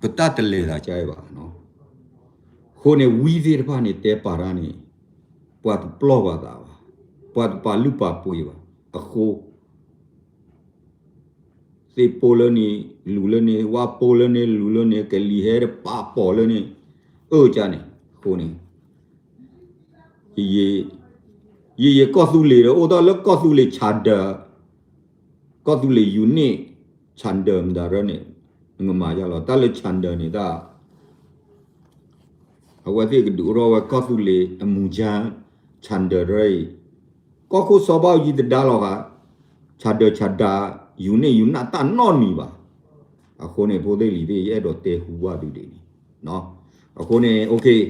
ပတၢ်တလဲၤသးကါအံၤဘၣ်. အဃိန့ၣ် ဝံသ့ၣ်တဖၣ်န့ၣ် တဲပာ်တၢ်န့ၣ် ပှၤတပလီၢ်ပာ်သးဘၣ်, ပှၤတပာ်လုၢ်ပာ်ပှ့ၤဘၣ်. အဃိ သ့ၣ်ပိၢ်လၢန့ၣ် လူၤလၢန့ၣ် ဝၣ်ပိၢ်လၢန့ၣ် လူၤလၢန့ၣ် ကလံၤဟဲတပာ်ပီၤလၢန့ၣ် အၢၣ်ကါန့ၣ် အဃိန့ၣ် ယယကီၢ်သူလ့ၤဒီး အိၣ်ဒီးလၢကီၢ်သူလ့ၤ charter, ကီၢ်သူလ့ၤ unit charter မတၤရၢန့ၣ် နကမၤယါလီၤ. တၢ်လၢ charter န့ၣ် တၢ် အဝဲသ့ၣ်ကဒုးအိၣ်ထီၣ်ဝဲကီၢ်သူလ့ၤအမူၤကၠါ charter တရၢအံၤ, ကီၢ်ခိၣ်စီၤဘၣ်အူကၠံတဒါလီၤဃာ် charter charter, unit unit တၢ်နီတမံၤဘၣ်. အဃိန့ၣ် ဖိသ့ၣ်လံၤသ့ၣ် ယအဲၣ်ဒိးတဲဟူဘၣ်ဒုးဒ်န့ၣ်. အဃိန့ၣ် okay,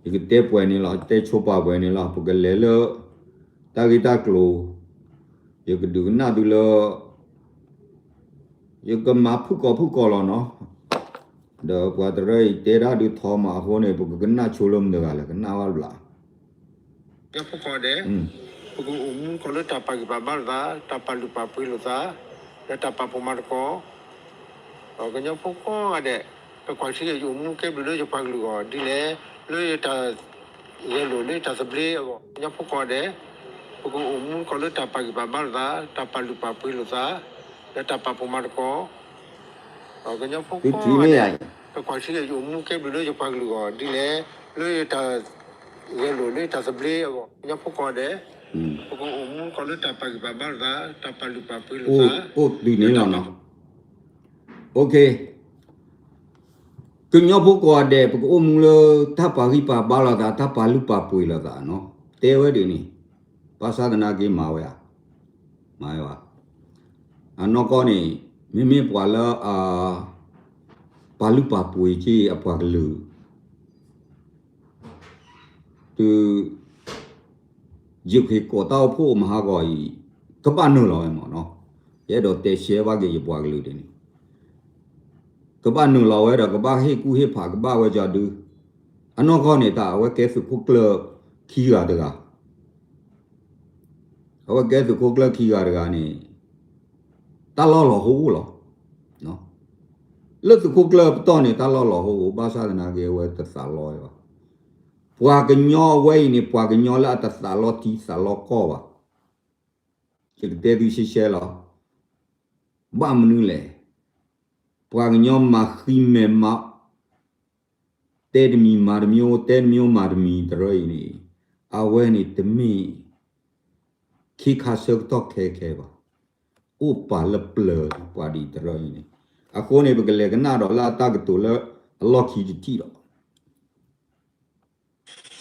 ယကတဲပှဲၤန့ၣ်လီၤ, တဲဆိပာ်ပှဲၤန့ၣ်လီၤ. ပကလဲၤလၢ တၢ်ဂ့ၢ်တၢ်ကျိၤ, ယကဒုးကနၣ်သုလၢ ယကမၤဖုၣ်ကိာ်ဖုၣ်ကိာ်လီၤနီၤ. ဒီးပှၤတရၢအံၤတဲတၢ်ဒုးထီမးအဃိန့ၣ် ပကကနၣ်ဆိလၢမတၤတဂၤလဲၣ် ကနၣ်ဘၣ်တဘျီ. ကညီဖိကိးဂၤဒဲး, ပကအိၣ်မူကီးလၢတၢ်ပာ်ဂံၢ်ပာ်ဘါလိာ်သး, တၢ်ပာ်လုၢ်ပာ်ပှ့ၤလိာ်သး, ဒီးတၢ်ပာ်ဖှိၣ်မၤသကိး ကညီဖိကိးဂၤဒဲး, ပကွၢ်ထံဒီး ယအိၣ်မူကဲဘျုးလၢယပှၤကလုာ်အဂီၢ် ဒ်လဲၣ်, လၢယတၢ်ဂဲၤလိာ်လၢယတၢ်သဘျ့အဂီၢ်, ကညီဖိကိးဂၤဒဲး, ပကအိၣ်မူကီးလၢတၢ်ပာ်ဂံၢ်ပာ်ဘါလိာ်သး, တၢ်ပာ်လုၢ်ပာ်ပှ့ၤလိာ်သး, ဒီးတၢ်ပာ်ဖှိၣ်မၤသကိး, ကညီဖိကိးဂၤဒဲး, ပကွၢ်ထံဒီး ယအိၣ်မူကဲဘျုးလၢယပှၤကလုာ်အဂီၢ် ဒ်လဲၣ်, လၢယတၢ်ဂဲၤလိာ်လၢယတၢ်သဘျ့အဂီၢ်, ကညီဖိကိးဂၤဒဲး, ပကအိၣ်မူကီးလၢတၢ်ပာ်ဂံၢ်ပာ်ဘါလိာ်သး, တၢ်ပာ်လုၢ်ပာ်ပှ့ၤလိာ်သး, အိၣ်ဒ်န့ၣ်လီၤနီၤ. Okay, ကညီဖိကိးဂၤဒဲး ပကအိၣ်မူလၢတၢ်ပာ်ဂံၢ်ပာ်ဘါလိာ်သး တၢ်ပာ်လုၢ်ပာ်ပှ့ၤလိာ်သးနီၤ, တဲဝဲဒ်န့ၣ်, ဘၣ်ဆၣ်သနာ်က့မၤဝဲဧါ, မၤဝဲဘၣ်. အနီၢ်ကီၢ်န့ၣ် မ့မ့ၢ်ပှၤလၢအ ပာ်လုၢ်ပာ်ပှ့ၤက့ၤအပှၤကလုာ် တုၤ ယုၢ်ခ့ကိးတၢ်အိၣ်ဖှိၣ်မဟါဂီၤအံၤ ကဘၣ်နုာ်လီၤဝဲမ့ၢ်နီၤ, ယအဲၣ်ဒိးတဲရှဲဘၣ်က့ၤယပှၤကလုာ်ဒ်န့ၣ်, ကဘၣ်နုာ်လီၤဝဲဒီး ကဘၣ်ဟ့ၣ်ကူၣ်ဟ့ၣ်ဖး ကဘၣ်ဝဲကီဒု, အနီၢ်ကီၢ်န့ၣ် တၢ်အဝဲကဲသုးခိၣ်ကျၢၢ်ခံဂၤတဂၤ အဝဲကဲသုးခိၣ်ကျၢၢ်ခံဂၤတဂၤန့ၣ် တၢ်လီၢ်လီၤဟိအိၣ်လီၤ. လၢသုးခိၣ်ကျၢၢ်ပတီၢ်န့ၣ် တၢ်လီၢ်လီၤဟိအိၣ် ဘၣ်ဆၣ်သနာ်က့ အဝဲတသးလီဝဲဘၣ်. ပှၤကညီအဝဲအံၤန့ၣ် ပှၤကညီလၢအတသးလီထံသးလီကီၢ်ဘၣ်. ယကတဲသုရှဲရှဲလီၤ. ဘၣ်မနုၤလဲၣ်. ပှၤကညီမၤဃံမဲာ်မၤ တဲတမံၤမၤတမံၤ တဲတမံၤမၤတမံၤတရၢအံၤန့ၣ် အဝဲန့ၣ်တမ့ၢ် ခ့ခါဆၢကတီၢ်ခဲခဲဘၣ်. အိၣ်ပာ်လၢပျၢၤပှၤဒ်တရၢအံၤန့ၣ် အဃိန့ၣ် ပကလဲၤကနၣ်ဒီးလၢအတၢ်ကတိၤလၢအလီၢ်ခံတထံၣ်ဒီး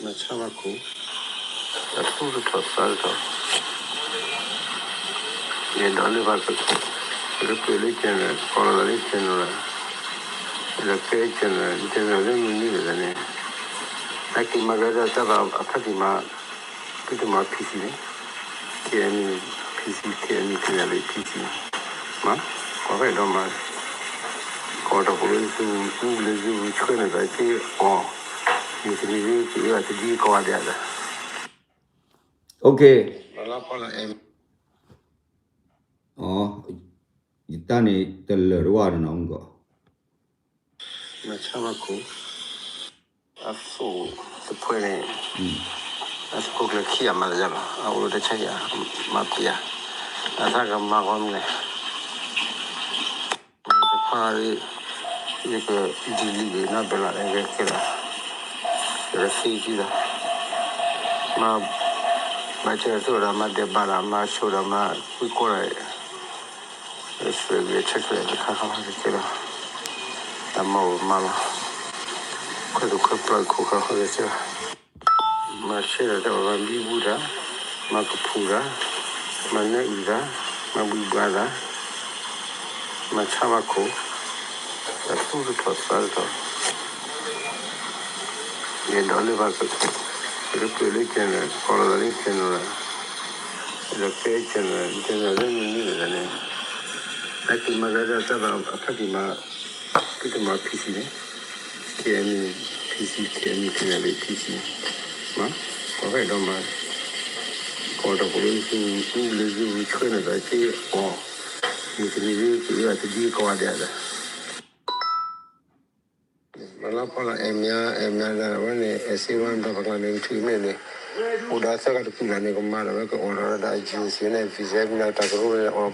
မၤဆါဘၣ်ခိၣ်, အသူၣ်တထီၣ်သးတထီၣ်, ယဒိးလၢဘၣ်, ပရပၢၢ်လၢ general, ကီၢ်လီၤလၢ general, ဒီးကဲ general, general လၢမနုၤလဲၣ်န့ၣ်, အက့ၤမၤကဒီးတၢ်ဘၣ်အဖးက့ၤမၤ, သုတမၤ PC န့ၣ်, KNU PC, KNU KNLA PC မး, ကီၢ်ဖဲဒီးမၤ ကီၢ်တၢ်ဖိလၢ အူလၢ ဆှၢန့ၣ် သးက့အီၤ, မုၢ်တနံၤလၢက့ၤအီၤတဒ်ကီးဒဲးဒီး, OK, ယတၢ်န့ၣ်တလၢာ်တဝၢ်ဒီးနီၤမုၢ်ကီး, မၤဆါဘၣ်ခိၣ် အသိးတဖှဲန့ၣ်, အသုးခိၣ်ကျၢၢ်ခံဂၤမၤတယၤလီၤ, အအိၣ်လၢတၢ်ဆါယၤ, မၤပျံၤယၤ, အသးကမၤဂီၢ်မနုၤလဲၣ်, တဖၣ်, ယက delete က့ၤနီၢ်ဘဲလီၤ ကဲဒီး, ကသ့ကံဒီး, မၤ, မၤစၢၤသိးဒီး မၤဒဲးဘးဒီး မၤဆိဒီး မၤကွံာ်ကွီၢ်ဒီး အစၢၤဂ့ၤဆၢထၢၣ်တခါခါလီၤကဲဒီး, တၢ်မၤအိၣ်မၤလီၤ, ခွဲးသူၣ်ခွဲးပျီခိၣ်ခါခီကဲဒီး, မၤဆဲးဒီးတၢ်ဘၣ်ဘံဘူတၢ်, မၤကဖူးတၢ်, မၤနၢအုၣ်တၢ်, မၤဘှံးဘှါတၢ်, မၤဆါဘၣ်ခိၣ်, အသူၣ်တထီၣ်သးတထီၣ် ယဒိးလၢဘၣ်, ပရပၢၢ်လၢ general, ကီၢ်လီၤလၢ general, ဒီးကဲ general, general လၢမနုၤလဲၣ်န့ၣ်, အက့ၤမၤကဒီးတၢ်ဘၣ်အဖးက့ၤမၤ, သုတမၤ PC န့ၣ်, KNU PC, KNU KNLA PC မး, ကီၢ်ဖဲဒီးမၤ, ကီၢ်တၢ်ဖိလၢ အူလၢ ဆှၢန့ၣ် သးက့အီၤ, မုၢ်တနံၤလၢက့ၤအီၤတဒ်ကီးဒဲးဒီး မၤလီၤဖီလီၤ အဲၣ်မါ, အဲၣ်မါဒီး အဝဲန့ၣ် အဲၣ်စ့ဝါဒီး ပကျါန့ၣ် ထံၣ်မ့ၢ်န့ၣ်, အိၣ်ဒီးသၢဂၤတကုၢ်လီၤန့ၣ် ကမၤဒီး ဝဲကအိၣ်ဒီး တၢ် juice န့ၣ် visa မ့ၢ်တၢ်ကရူၢ်န့ၣ် အိၣ်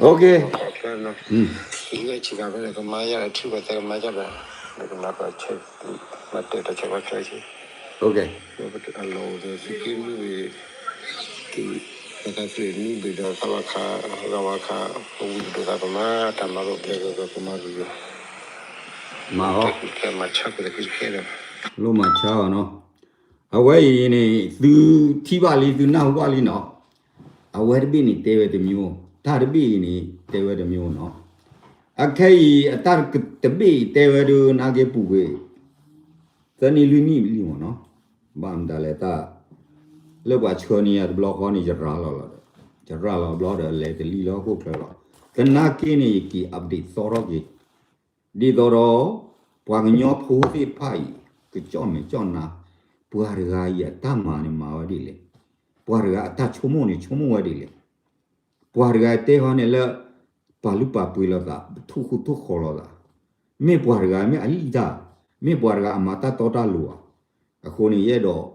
ဖျါနီၤ, ဝဲဆံးဂၤဖဲန့ၣ် ကမၤယၤဒီး ထံၣ်ဘၣ်သဲကမၤယၤဒီး နကနၢ်ပၢၢ်ဆၢ, မၤတဲာ်တၢ်ဆၢကီၢ်ဆၢဆံး, အလီၢ်အိၣ်ဒီး သုးက့နွံဘ့ၣ် သုးကသရံၣ်နွံဘ့ၣ်ဒီး သးဘၣ်ခး, ဂၤဘၣ်ခး, ပဝံၤကဒိးသးကမၤ, တၢ်မၤလိာ်ကဲကမၤကဂ့ၤ, မၤအီၤ, မၤဆါကဒီး, လိၣ်မၤဆါအီၤနီၤ, အဝဲအံၤန့ၣ် သုထံၣ်ဘၣ်လံ သုနၢ်ဟူဘၣ်လံနီၤ, အဝဲတဘ့ၣ်န့ၣ်တဲဝဲတမျိုး, တၢ်တဘ့ၣ်အံၤန့ၣ် တဲဝဲတမျိုးနီၤ, အခဲအံၤအတၢ်တဘ့ၣ်အံၤတဲဝဲဒၣ် နာ်က့ပူၤကွံာ် သၢနံၣ်လွံၢ်နံၣ်လံမ့ၢ်နီၤ, ဘၣ်မတၤလဲၣ်တၢ်, လၢပှၤဆှၢန့ၢ်ယၤတဘျီဃီန့ၣ် ယရၤလီၤလီၤဒီး, ယရၤလီၤဘျီဒီး လဲၤတလံလၢဟီၣ်ခိၣ်ချၢလီၤ, သနာ်က့န့ၣ် ယက့ၤ update သီထီၣ်က့ၤ, ဒ်သိးဒီး ပှၤကညီဖိသ့ၣ်တဖၣ်အံၤ ကကၠီၣ်မဲာ်ကၠီၣ်နါ, ပှၤတဂၤအံၤအတၢ်မၤန့ၣ်မၤဝဲဒ်လဲၣ်, ပှၤတဂၤအတၢ်ဆိကမိၣ်န့ၣ် ဆိကမိၣ်ဝဲဒ်လဲၣ် ပှၤတဂၤတဲဟီန့ၣ်လၢ ပာ်လုၢ်ပာ်ပှ့ၤလိာ်သး, ထိၣ်ဃူထိၣ်ဃီၤလိာ်သး, မ့ၢ်ပှၤတဂၤမ့ၢ်အလံၣ်တၢ်, မ့ၢ်ပှၤတဂၤအမၤတၢ်တီတၢ်လိၤဧါ, အဃိန့ၣ် ယအဲၣ်ဒိး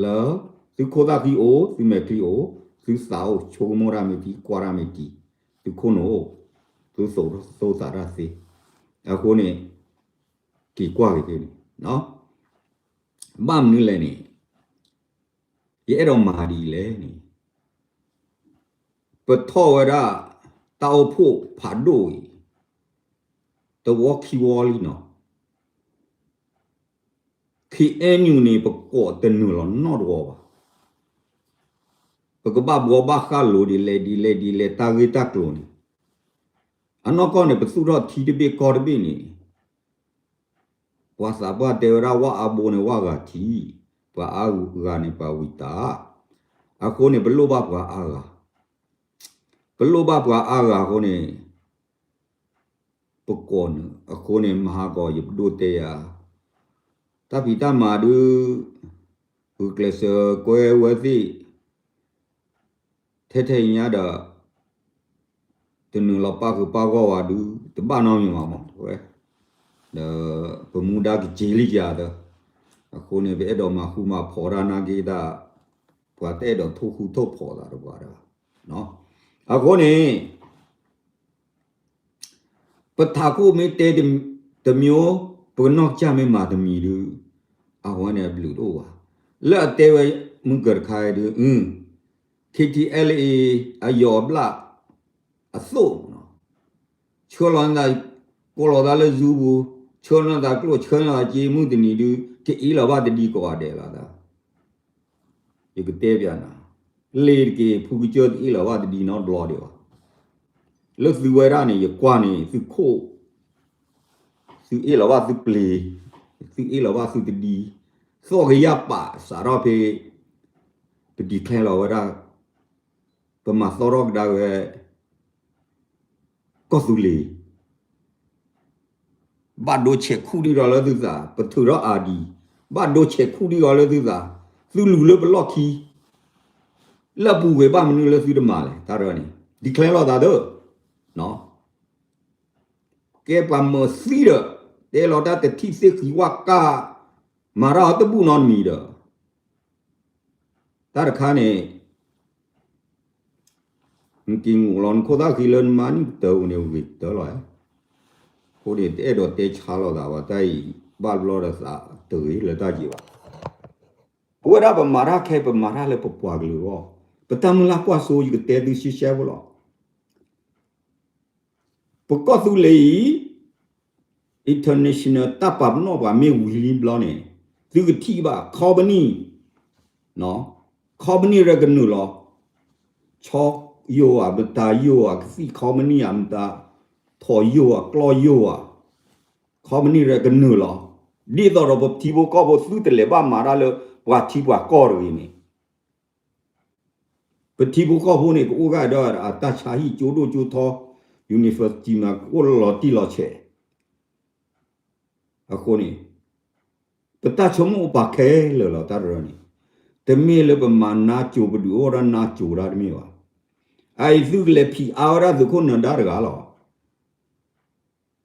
လၢ သုခိၣ်သၣ်ဃံအိၣ်, သုမဲာ်ချံအိၣ်, သုသးအိၣ်, ဆိကမိၣ်တၢ်မ့ၢ်တံၢ်, ကွၢ်တၢ်မ့ၢ်တံၢ်, သုခိၣ်နူာ်အိၣ်, သုသိၣ်သးတၢ်သ့, အဃိန့ၣ် က့ၤကွၢ်က့ၤသ့န့ၣ်, ဘၣ်မနုၤလဲၣ်န့ၣ် ယအဲၣ်ဒိးမၤဒ်လဲၣ်န့ၣ်, ပထီၣ်ဝဲဒၣ် တၢ်အိၣ်ဖှိၣ်ဖးဒိၣ်အံၤ တဝီခံဝီလံနီၤ, KNU န့ၣ် ပကိးတနုာ်လီၤနီတဝီဘၣ်, ပကဘၣ်ဘှီဘၣ်ဃၣ်လိၤဒ်လဲၣ်ဒ်လဲၣ်ဒ်လဲၣ် တၢ်ဂ့ၢ်တၢ်ကျိၤန့ၣ်, အနီၢ်ကီၢ်န့ၣ် ပသူၣ်ထီၣ်ထံတဘ့ၣ်ကီၢ်တဘ့ၣ်န့ၣ် ပှၤသးပှၢ်တဲဝဲဒၣ် ဝၣ်အါဘိန့ၣ် ဝၣ်ဂၤထံ, ပှၤအါဂၤန့ၣ် ပှၤဝံၤတၢ်, အဃိန့ၣ် ပလိၣ်ဘၣ်ပှၤအါဂၤ, ပလိၣ်ဘၣ်ပှၤအါဂၤအဃိန့ၣ် ပကိးနုာ်, အဃိန့ၣ် မဟါကီး ယပဒိၣ်တဲယၤ, တၢ်ဖံးတၢ်မၤဒုး ဂုာ်ကျဲးစၢးကွဲဝဲသ့ၣ် ထဲထဲအံၤညါဒီး တနုာ်လီၤပၣ်ဃုာ်ပၣ်ဂီၢ်ဝဲဒုး တဘၣ်နီတမံၤဘၣ်မး ဝဲ, ဒီးပမူဒါကက့ၤလံယၤဒီး, အဃိန့ၣ် ပအဲၣ်ဒိးမၤဃူမၤဖိးတၢ်နာ်က့တၢ်, ပှၤတအဲၣ်ဒိးထိၣ်ဃူထိၣ်ဖိးသးတပှၤဒီး, အဃိန့ၣ် ပထးခိၣ်မ့ၢ်တဲတမျိုး, ပကနီၢ်ကစၢ်မ့ၢ်မၤတမံၤဒုး, အဝဲန့ၣ်အဘျုးတအိၣ်ဘၣ်. လၢအတဲဝဲမုၢ်ကၢၤတခါဒုး, အု, KTLA အယီၤအဘျၣ်အသိး, ဆှၢလီၤနသး, ကိးလီၤသးလၢ Zoom ပူၤ, ဆှၢနသးကျိၣ် ဆှၢနသးစ့ မုၢ်တနံၤဒုး ကအ့ၣ်လီၤဘၣ်တဒံကီးဂၤဒဲးလီၤသး. ယကတဲပျးနၤ, လ့ၤတက့ၢ် ဖုကစၢၢ်တအ့ၣ်လီၤဘၣ်တဒံနီတဘျီဒံးဘၣ်. လၢသုဝဲဒၣ်န့ၣ် ယကွၢ်န့ၣ် သုခိၣ်, သုအ့ၣ်လီၤဘၣ်သုပျ့ၤ, သုအ့ၣ်လီၤဘၣ်သုတဒံ, သီၣ်ကယၢ်ပာ်စးထီၣ်ဖဲ ပ declare လီၤဝဲဒၣ်, ပမၤသီထီၣ်ကဒါဝဲ ကီၢ်သူလ့ၤ ဘၣ်ဒိဆဲးခူၣ်ဒံးဒီးလၢသုသး, ပထုးထီၣ် ID, ဘၣ်ဒိဆဲးခူၣ်ဒံးဒီးလၢသုသး, သုလူၤလၢပလီၢ်ခံ, လၢအပူၤကွံာ်ဘၣ်မနုၤလၢသုတမၤလဲၣ် တၢ်တဂၤန့ၣ် declare လီၤသးသၢ, ကဲပှၤမၤသံဒီး တဲလီၤတၢ်တထံၣ်သ့ၣ်ဃံဝၣ်ကၢ်, မၤတၢ်အီၤတဘူၣ်နီတမံၤဒီး တၢ်တခါန့ၣ် နက့ၤငိးလီၤနခိၣ်သၣ်ဃံလၢနမါနံၣ်ကတၢၢ်ပူၤန့ၣ် ဂ့ၤကတၢၢ်လီၤ. အဃိန့ၣ် တအဲၣ်ဒိးတဲဆါလိာ်သးဘၣ် တၢ်အံၤ ဘၣ်တဘျီဒီးသးတဂ့ၤလၢတၢ်ယံၤဘၣ်. ပဝဲဒၣ်ပမၤတၢ်ခဲ ပမၤတၢ်လၢပပှၤကလုာ်အဂီၢ်, ပတၢ်မုၢ်လၢ်ကွၢ်စိ ယကတဲသုရှဲရှဲဖိလီၤ. ပကီၢ်သူလ့ၤအံၤ international တၢ်ပာ်ပနီၣ်ပှၤမ့ၢ်ဝံၤလံဘျီန့ၣ် သုကထံၣ်ဘၣ် company, company ရဲၣ်ကနုာ်လီၤ, ဆီယိၣ်ဧါ မတၤယိၣ်ဧါ ကသံၣ် company ဧါ မတၤ ထိးယိၣ်ဧါ ကျီယိၣ်ဧါ, company ရဲၣ်ကနုာ်လီၤ. ဒ်သိးဒီးပထံဖိကီၢ်ဖိသုတလဲၤဘၣ်မၤတၢ်လၢပှၤထံပှၤကီၢ်တဂ့ၤန့ၣ် ပထံဖိကီၢ်ဖိန့ၣ် ကအိၣ်ဂၢၢ်ဒီးအတၢ်ဆါဟံၣ်ကၠိဒိၣ်ကၠိထီ, university မး ကအိၣ်လီၤတံၢ်လီၤဆဲး. အဃိန့ၣ် ပတၢ်ဆိကမိၣ်အိၣ်ပာ်ခဲလၢာ်လီၤ တၢ်တရၢန့ၣ်, တမ့ၢ်လၢပမၤနါစိၤ ပဒုးအိၣ်ထီၣ်နါစိၤဒၣ်တမ့ၢ်ဘၣ်. အအံၤသုကလဲၤဖံးအါဝဲဒၣ်သုးခိၣ်နၢၤဒါတဂၤလီၤ.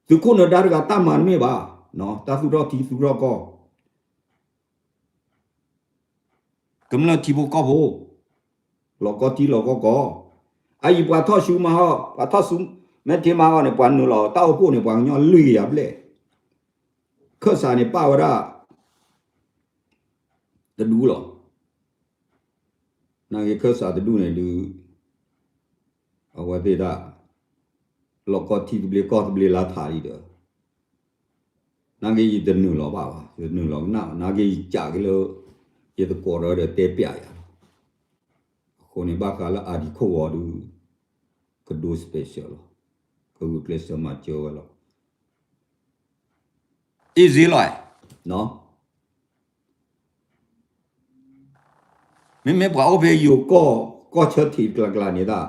သုးခိၣ်နၢၤဒါတဂၤတၢ်မၤတမ့ၢ်ဘၣ်, တၢ်သူၣ်ထီၣ်ထံသူၣ်ထီၣ်ကီၢ် ကမျၢၢ်ထံဖိကီၢ်ဖိ, လီၤကီထံလီၤကီကီၢ်, အအံၤပှၤထီၣ်ဆူမၤဟီၣ် ပှၤထီၣ်ဆူမဲာ်ထံမၤဟီၣ်န့ၣ် ပှၤနုာ်လီၤတၢ်အိၣ်ဖှိၣ်န့ၣ် ပှၤကညီလွံၢ်ကယၤဘျဲၣ်, ခၢၣ်စးန့ၣ်ပာ်ဝဲဒၣ် တဒူၣ်လီၤ. နာ်က့ခၢၣ်စးတဒူၣ်န့ၣ်ဒုး အဝဲသ့ၣ်တၢ် လီၤကီထံသဘျ့ကီၢ်သဘျ့လါထးလံဒီး နာ်က့ယတနုာ်လီၤဘၣ်ဘၣ်, ယတနုာ်လီၤကနၣ်ဘၣ်, နာ်က့ယကးက့ၤလၢ ယသကိးဒီးဒီးတဲပျးယၤလီၤ. အဃိန့ၣ် ဘၣ်ဃးလၢအဒံခိၣ်ဂီၤဒုး ကဒိ special လီၤ, ကဂုာ်ကျဲးစၢးမၤစၢၤဝဲလီၤ. အ့ၣ်စ့လီၤ, မ့မ့ၢ်ပှၤအိၣ်ဖဲယိၤကီၢ် ကီၢ်ဆၢထံးကျါကျါန့ၣ်ဒၣ်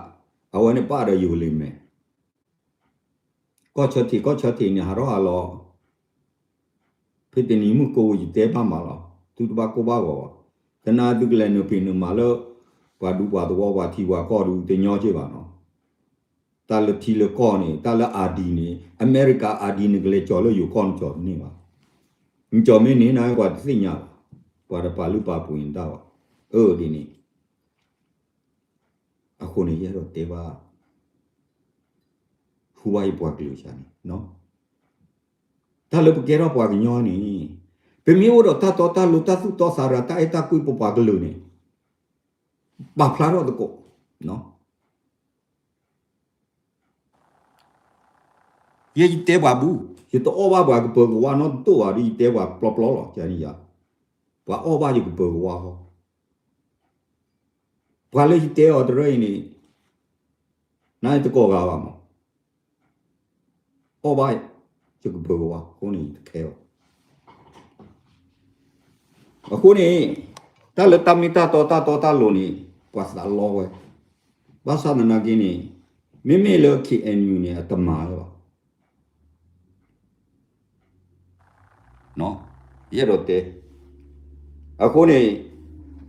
အဝဲန့ၣ်ပာ်ဒီးယိၤလံၤမဲာ် ကီၢ်ဆၢထံးကီၢ်ဆၢထံးန့ၣ် ဟးထီၣ်ဟးလီၤ, ဖဲတနံၤမုၢ်ကိးဝံၤယတဲဘၣ်မးလီၤ, သုတဘၣ်ကိၢ်ဘၣ်ဂီၤဘၣ်, သနာ်သုကလဲၤနုာ်ဖံးနုာ်မၤလၢ ပှၤဒူပှၤသဝီ ပှၤထံပှၤကီၢ်ဒုးတညီက့ၢ်ဘၣ်နီၤ. တၢ်လၢထံလၢကီၢ်န့ၣ် တၢ်လၢ ID န့ၣ် အမဲရကၤ ID န့ၣ် ကလဲၤကၠီၤလၢယိၤကီၢ်နကၠီၤတန့ၢ်ဘၣ်. နကၠီၤမ့ၢ်န့ၣ် နပှၤတသ့ၣ်ညါဘၣ်, ပှၤတပာ်လုၢ်ပာ်ပှ့ၤနတၢ်ဘၣ်. အၢ ဒ်န့ၣ် အဃိန့ၣ် ယအဲၣ်ဒိးတဲဘၣ် ဟူဘၣ်ယပှၤကလုာ်စ့ၢ်န့ၣ်, တၢ်လၢပကဲထီၣ်ပှၤကညီန့ၣ် ပမ့ၢ်အိၣ်ဒီးတၢ်တီတၢ်လိၤ တၢ်သူၣ်တီသးရၤ တၢ်အဲၣ်တၢ်ကွံ ပပှၤကလုာ်န့ၣ် ပာ်ဖျါထီၣ်သကိး ယဲယတဲပှၤဘူး, ယတအီၣ်ဘၣ်ပှၤကပၢၤကဝါနီတတိၢ်ဘၣ်ဒီး ယတဲပှၤပျီပျီလီၤ. ပှၤအီၣ်ဘၣ်ယကပၢၤကဝါဃီ, ပှၤလၢယတဲအီၤတရၢအံၤန့ၣ် နတကိးဂၤဘၣ်မး အီၣ်ဘၣ်ယကပၢၤကဝါအဃိန့ၣ် ယတခဲဘၣ်. အဃိန့ၣ် တၢ်လၢတၢ်မ့ၢ်တၢ်တီတၢ်တီတၢ်လိၤန့ၣ် ပှၤသးလီဝဲ, ဘၣ်ဆၣ်သနာ်က့န့ၣ် မ့မ့ၢ်လၢ KNU န့ၣ် အတမၤဝဲဘၣ်. ယအဲၣ်ဒိးတဲ အဃိန့ၣ်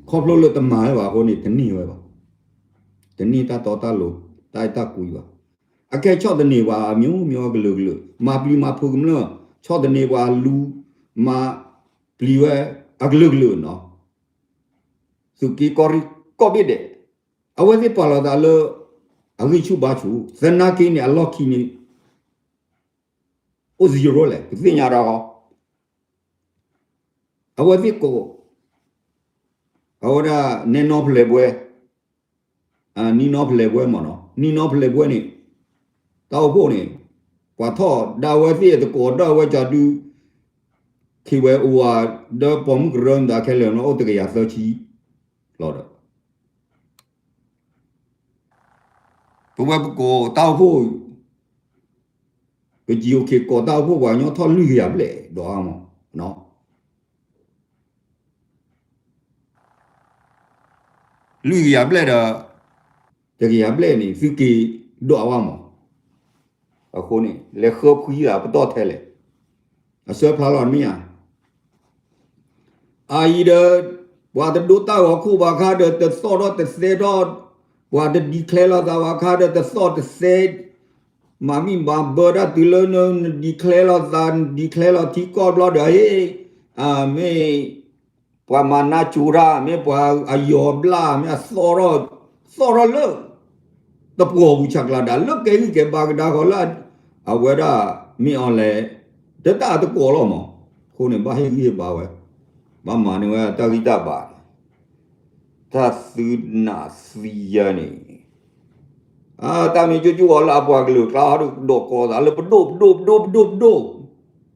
ခီဖျိလၢတမၤဝဲဘၣ်အဃိန့ၣ် တန့ၢ်ဝဲဘၣ်, တန့ၢ်တၢ်တီတၢ်လိၤ တၢ်အဲၣ်တၢ်ကွံဘၣ်. အကဲဆီၣ်သနံးပှၤအမျိုးမျိုးအကလုာ်ကလုာ်, မၤပျံၤမၤဖုးကမျၢၢ်, ဆီၣ်သနံးပှၤလူၤ မၤပျံၤဝဲအကလုာ်ကလုာ်နီၤ. သုးက့ကီၢ်ရ့ၣ်ကိးဘ့ၣ်ဒဲး အဝဲသ့ၣ်ပာ်လီၤသးလၢ အဂံၢ်ဆူၣ်ဘါဆူၣ် သနာ်က့န့ၣ် အလီၢ်ခံန့ၣ် အိၣ် zero လဲၣ် ပသ့ၣ်ညါဒီး အဝဲသ့ၣ်ကိး အဝဲဒၣ် နဲနီဖလဲးဘှဲ, နံနီဖလဲးဘှဲမ့ၢ်နီၤ, နံနီဖလဲးဘှဲန့ၣ် တၢ်အိၣ်ဖှိၣ်န့ၣ် ပ ပှၤထီၣ်ဒၣ်ဝဲသ့ၣ်တကိးဒီးဝဲကၠီဒု ခံဝဲအိၣ်ဝဲဒီးပိာ်မုၣ်ကရၢမတၤခဲလၢာ်န့ၣ် အိၣ်တကယၤသၢဆံလီၤဒီး ပဝဲပကိးတၢ်အိၣ်ဖှိၣ် ပ GOK ကိးတၢ်အိၣ်ဖှိၣ်ပှၤကညီထီၣ်လွံၢ်ကယၤဘျဲၣ်ဒီးအါမး, လွံၢ်ကယၤဘျဲၣ်ဒီး တကယၤဘျဲၣ်န့ၣ် သုက့ၤဒွးဝဲမး. အဃိန့ၣ် လဲၤဃၢဖှံသးပတီၢ်ထဲလဲၣ်, အဆၢဖျါလီၤမ့ၢ်ဧါ. အအံၤဒီး ပှၤတဒိတၢ်ဂီၤခိၣ်ဘၣ်ခါဒီး တသီၣ်ထီၣ်တသဲထီၣ်, ပှၤတ declare လီၤသးဘၣ်ခါဒီး တသီၣ်တသဲ, မၤမံၣ်မၤဘၢတၢ်တုၤလၢန declare လီၤသး န declare လီၤထံကီၢ်ဘျီဒီး ဟ့ၣ် မ့ၢ် ပှၤမၤနၢ်ကၠိတၢ် မ့ၢ်ပှၤအယီၤဘျၣ် မ့ၢ်အသီၣ်ထီၣ် သီၣ်ထီၣ်လၢ တပှီၤပူၤဆးကျါဒၣ် လၢကဲဂံၢ်ကဲဘါကဒါဃီလၢ အဝဲဒၣ် မ့ၢ်အီၤလဲၣ် တတၢ်တကိးလီၤမး. အဃိန့ၣ် ဘၣ်ဟ့ၣ်ဂံၢ်ဟ့ၣ်ဘါဝဲ, ဘၣ်မၤန့ၢ်ဝဲတၢ်ဂံၢ်တၢ်ဘါန့ၣ် တၢ်သုနးသံယၤန့ၣ်, အတၢ်မ့ၢ်ကၠိကၠိအီၤလၢအပှၤကလုာ်ကျါ ဟီဒုးကဒီးကီသးလၢပဒိၣ်ပဒိၣ်ပဒိၣ်ပဒိၣ်ပဒိၣ်,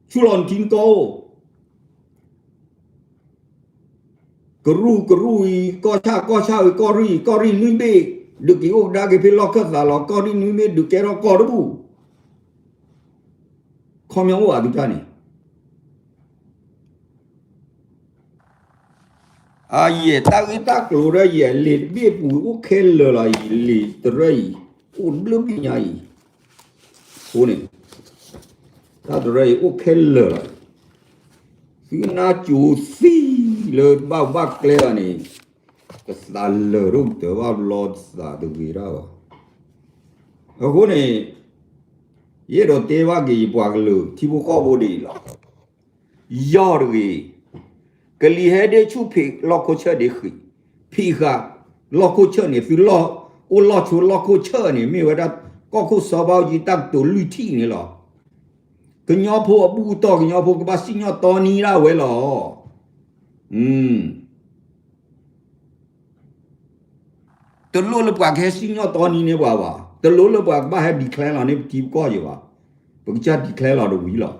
ဆူလီၤနထံနကီၢ်အိၣ် ကရူၢ်ကရူၢ်အံၤ ကီၢ်ဆၣ်ကီၢ်ဆၣ်အံၤ ကီၢ်ရ့ၣ်ကီၢ်ရ့ၣ်နွံဘ့ၣ် ဒုးက့ၤအိၣ်ကဒါက့ၤဖဲလီၢ်ခၢၣ်သးလီၤ. ကီၢ်ရ့ၣ်နွံဘ့ၣ်ဒုးကဲထီၣ်ကီၢ်တဘူၣ်, ခီပညီအိၣ်ဘၣ်သုတၢ်န့ၣ် အယဲၢ်တၢ်ဂ့ၢ်တၢ်ကျိၤဒီး ယဲၢ်လံာ်တဘ့ၣ်ပူၤအိၣ်ခဲလၢာ်လီၤအံၤ လံာ်တရၢအံၤ အိၣ်ဘျုးဘ့ၣ်ညါအံၤ, အဃိန့ၣ် တၢ်တရၢအံၤအိၣ်ခဲလၢာ်လီၤအံၤ, သုနါစိၤသံလၢဘၣ်ဘၣ်ကျဲလီၤန့ၣ် တသးလၢာ်ဒိၣ်ကတၢၢ်ဘၣ်ဘျီတသးတဂ့ၤတၢ်ဘၣ်. အဃိန့ၣ် ယအဲၣ်ဒိးတဲဘၣ်က့ၤယပှၤကလုာ်ထံဖိကီၢ်ဖိဒ်အံၤလီၤ. ယီၢ်တဂ့ၤ, ကလံၤဟဲဒ့ဆူၣ်ဖံးလီၢ်ခိၣ်ဆၢၣ်ဒ့ဃံး, ဖံးဃာ်လီၢ်ခိၣ်ဆၢၣ်န့ၣ် သုလီၢ်, အိၣ်လီၢ်ဆိးလီၢ်ခိၣ်ဆၢၣ်န့ၣ် မ့ၢ်ဝဲဒၣ်ကီၢ်ခိၣ်စီၤဘးအူကၠံတၢ်ကတိၤလွံၢ်ထံၣ်န့ၣ်လီၤ. ကညီဖိအဘူၣ်အတီၢ် ကညီဖိကဘၣ်စံၣ်ညီၣ်တီနံဒၣ်ဝဲလီၤ. တလိၣ်လၢပှၤကဟဲစံၣ်ညီၣ်တီနံန့ၢ်ပှၤဘၣ်. တလိၣ်လၢပှၤကဘၣ်ဟဲ declare လီၤန့ၢ်ပထံပကီၢ်ယံၤဘၣ်. ပကစၢ် declare လီၤတဝံၤလီၤ.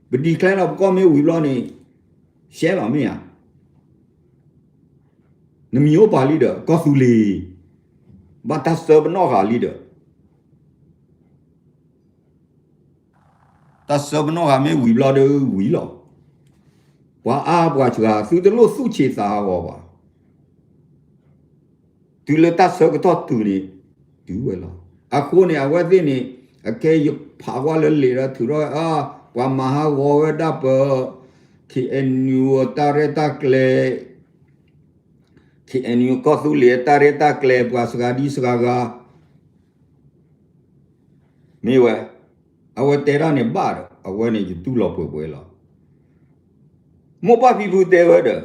ပ declare လီၤပကီၢ်မ့ၢ်ဝံၤဘျီန့ၣ် ရှဲလီၤမ့ၢ်ဧါ. နမံၤအိၣ်ပာ်လံဒီး ကီၢ်သူလ့ၤ, ဘၣ်တၢ်ဆှၢပနီၣ်ဃာ်လံဒီး တၢ်ဆှၢပနီၣ်ဃာ်မ့ၢ်ဝံၤဘျီဒီးဝံၤလီၤ. ပှၤအါပှၤစှၤ သုတလိၣ်သူၣ်ဆံးသးဟးဂီၤဘၣ်. တုၤလၢတၢ်ဆၢကတီၢ်တုၤန့ၣ် တုၤဝဲလီၤ. အဃိန့ၣ် အဝဲသ့ၣ်န့ၣ် အကဲယဖးကွၢ်လၢလံာ်ဒီးထုးထီၣ်ဝဲ အါ ပှၤမၤဟးဂီၤဝဲဒၣ်ပ ခ့ၣ်အဲၣ်ယူၣ် အတၢ်ရဲၣ်တၢ်ကျဲၤ ခ့ၣ်အဲၣ်ယူၣ် ကီၢ်သူလ့ၤအတၢ်ရဲၣ်တၢ်ကျဲၤ ပှၤစှၤဒံစှၤဂၤ မ့ၢ်ဝဲ, အဝဲတဲတၢ်န့ၣ်ဘၣ်ဒီး အဝဲန့ၣ်ယတူၢ်လီၤပှဲၤပှဲၤလီၤ. မိၢ်ပၢ်ဖံဖုတဲဝဲဒီး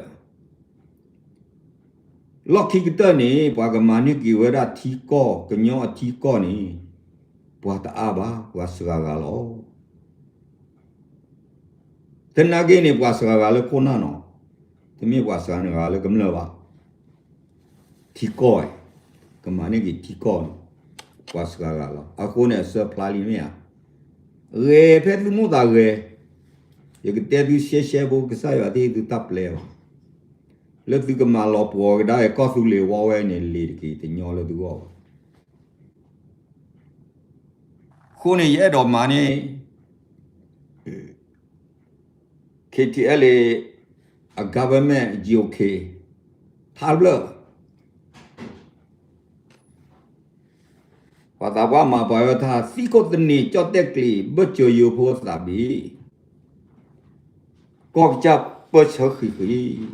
လီၢ်ခံကတၢၢ်န့ၣ် ပှၤကမၤန့ၢ်က့ၤဝဲဒၣ်ထံကီၢ် ကညီအထံကီၢ်န့ၣ် ပှၤတအါဘၣ် ပှၤစှၤဂၤလီၤ. သနာ်က့န့ၣ် ပှၤစှၤဂၤလၢခိၣ်နၢ်နီၤ, တမ့ၢ်ပှၤစှၤဂၤလၢကမျၢၢ်ဘၣ်. ထံကီၢ်, ကမၤန့ၢ်က့ၤထံကီၢ်န့ၣ် ပှၤစှၤဂၤလီၤ. အဃိန့ၣ် အဆၢဖျါလံမ့ၢ်ဧါ. ဂဲၤဖဲသုမိၢ်သးဂဲၤ, ယကတဲသုရှဲရှဲဖိ ကစၢ်ယွၤတဟ့ၣ်သုတၢ်ပျဲဘၣ်. လၢသုကမၤလီၤပှီၤကဒါကီၢ်သူလ့ၤဝီဝဲန့ၣ် လ့ၤတက့ၤတညီလၢသုဂီၢ်ဘၣ်. အဃိန့ၣ် ယအဲၣ်ဒိးမၤန့ၢ် KTLA အ government GOK ထါတဖျၢၣ် ပှၤသးပှၢ်မၤပှၤဝဲထါ သံခိၣ်သန့ၤ ကၠီၣ်တဲၣ်ကျံၤ ဘၢၣ်စၢၤယိၤဖိသးဘ့ၣ် ကီၢ်ကစၢ်ပၢၢ်ဆၢဃံးဃံး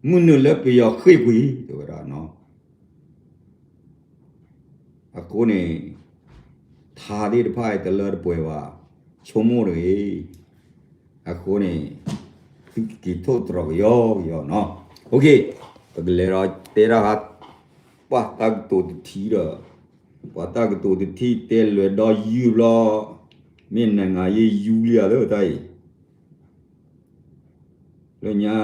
မုၢ်နုာ်လၢပယီၤဃ့ၢ်ကွံာ် တဲဝဲဒၣ်နီၤ. အဃိန့ၣ် ထါသ့ၣ်တဖၣ်အံၤတလၢတပှဲၤဘၣ် ဆိကမိၣ်တဂ့ၤ. အဃိန့ၣ် သုက့ၤထိၣ်သတြီၤကယီကယီနီၤ. ပကလဲၤဒီးတဲတၢ်ဟး ပှၤတၢ်ကတိၤတထံၣ်ဒီး ပှၤတၢ်ကတိၤတထံၣ်တဲလွဲၢ်ဒီးယုၢ်ဘျီ မ့ၢ်နံၣ်ဂၤယဲၢ်ယူလံဧါလၢတၢ်အံၤ လၢညါ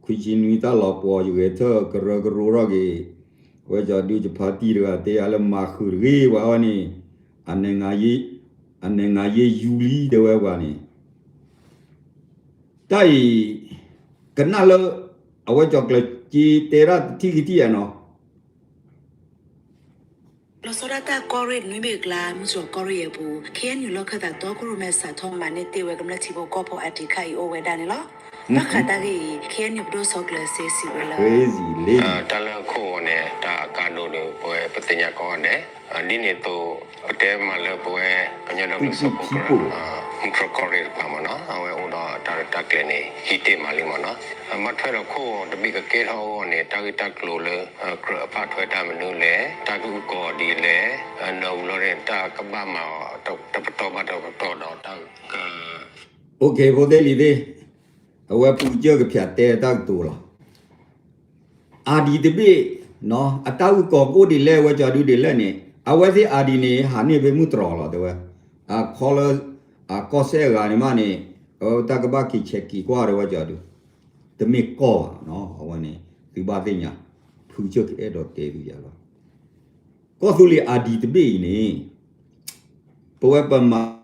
ခွံဆံနွံတၢ်လီၤပှီၤ ယဂဲၤထၢၣ်ကရၢကရိထီၣ်က့ၤ အဝဲကၠီဒုးယဖါတံၢ်တဂၤတဲယၤလၢမၤဃုာ်တဂ့ၤ ပှၤအီၤန့ၣ် အနငါယ့ အနငါယ့ယူလံ တဲဝဲပှၤန့ၣ် တၢ်အံၤ ကနၣ်လၢ အဝဲကၠီၤကျၢၤက့တဲဒၣ်ထံၣ်ကထံၣ်ယဲနီၤ လီၤဆီဒၣ်တၢ်ကီၢ်ရ့ၣ်နွံဘ့ၣ်အကျါ မုၢ်တြီၤကီၢ်ရ့ၣ်အပူၤ ခ့ၣ်အဲၣ်ယူၣ် လီၢ်ခၢၣ်သးတီခိၣ်ရိၣ်မဲစးထီၣ်မၤန့ၢ်တ့ၢ်ဝဲ ကမျၢၢ်ထံဖိကီၢ်ဖိအတံၤခါအံၤအိၣ်ဝဲဒၣ်န့ၣ်လီၤ. ဘၣ်ဃးတၢ်ဂ့ၢ်အံၤ ခ့ၣ်အဲၣ်ယူၣ် ပဒိၣ်စီၤကျၢၤစ့စံးဝဲလၢ တၢ်လၢခိၣ်ဂီၤန့ၣ် တၢ်အကါဒိၣ်ဒီး ပဝဲပသ့ၣ်ညါကိးဂၤဒဲး ဒ်န့ၣ်အသိး ပတဲမးလၢပဝဲ ကညီဒီကလုာ်စၢဖှိၣ်ကရၢ မုၢ်တြီၤကီၢ်ရ့ၣ်တဖၣ်မ့ၢ်နီၤ အဝဲအိၣ်ဒီးတၢ်ရဲၣ်တၢ်ကျဲၤန့ၣ် ဟံးတ့ၢ်မးလံမ့ၢ်နီၤ ဘၣ်ထွဲဒီးခိၣ်ဂီၤတဘ့ၣ်ကကဲထီၣ်အဂီၢ်န့ၣ် တၢ်ဂ့ၢ်တၢ်ကျိၤလၢ ကြၢးအဖးထွဲတၢ်မနုၤလဲၣ် တၢ်ကအုၣ်ကီၤဒ်လဲၣ် ဒီးဝံၤလီၤန့ၣ် တၢ်ကဘၣ်မၤအီၤ တပတီၢ်ဘၣ်တပတီၢ်ဒီးတၢ်က ဖိသ့ၣ်လံၤသ့ၣ် အဝဲပူၤကစၢၢ်ကဖျးတဲတၢ်ကတိၤလီၤ အၤဒံးတဘ့ၣ် အတၢ်အုၣ်ကီၤကအိၣ်ဒ်လဲၣ် အဝဲကၠီၤဒုဒ်လဲၣ်န့ၣ် အဝဲသ့ၣ်အၤဒံးန့ၣ် ဟးန့ၢ်ဖဲမုၢ်တြီၤလီၤတဲဝဲ အခီလၢ အကီၢ်စဲၣ်အဂၤန့ၣ်မးန့ၣ် အဝဲတၢ်ကဘၣ်က့ၤဆဲးက့ၤကွၢ်တဲဝဲကၠီၤဒု တမ့ၢ်ကီၢ်ဘၣ်နီၤ အဝဲန့ၣ် သုဘၣ်သ့ၣ်ညါ ဖုကစၢၢ်ကအဲၣ်ဒိးတဲသုယၤလီၤ ကီၢ်သူလ့ၤအၤဒံးတဘ့ၣ်အံၤန့ၣ် ပဝဲပမၤ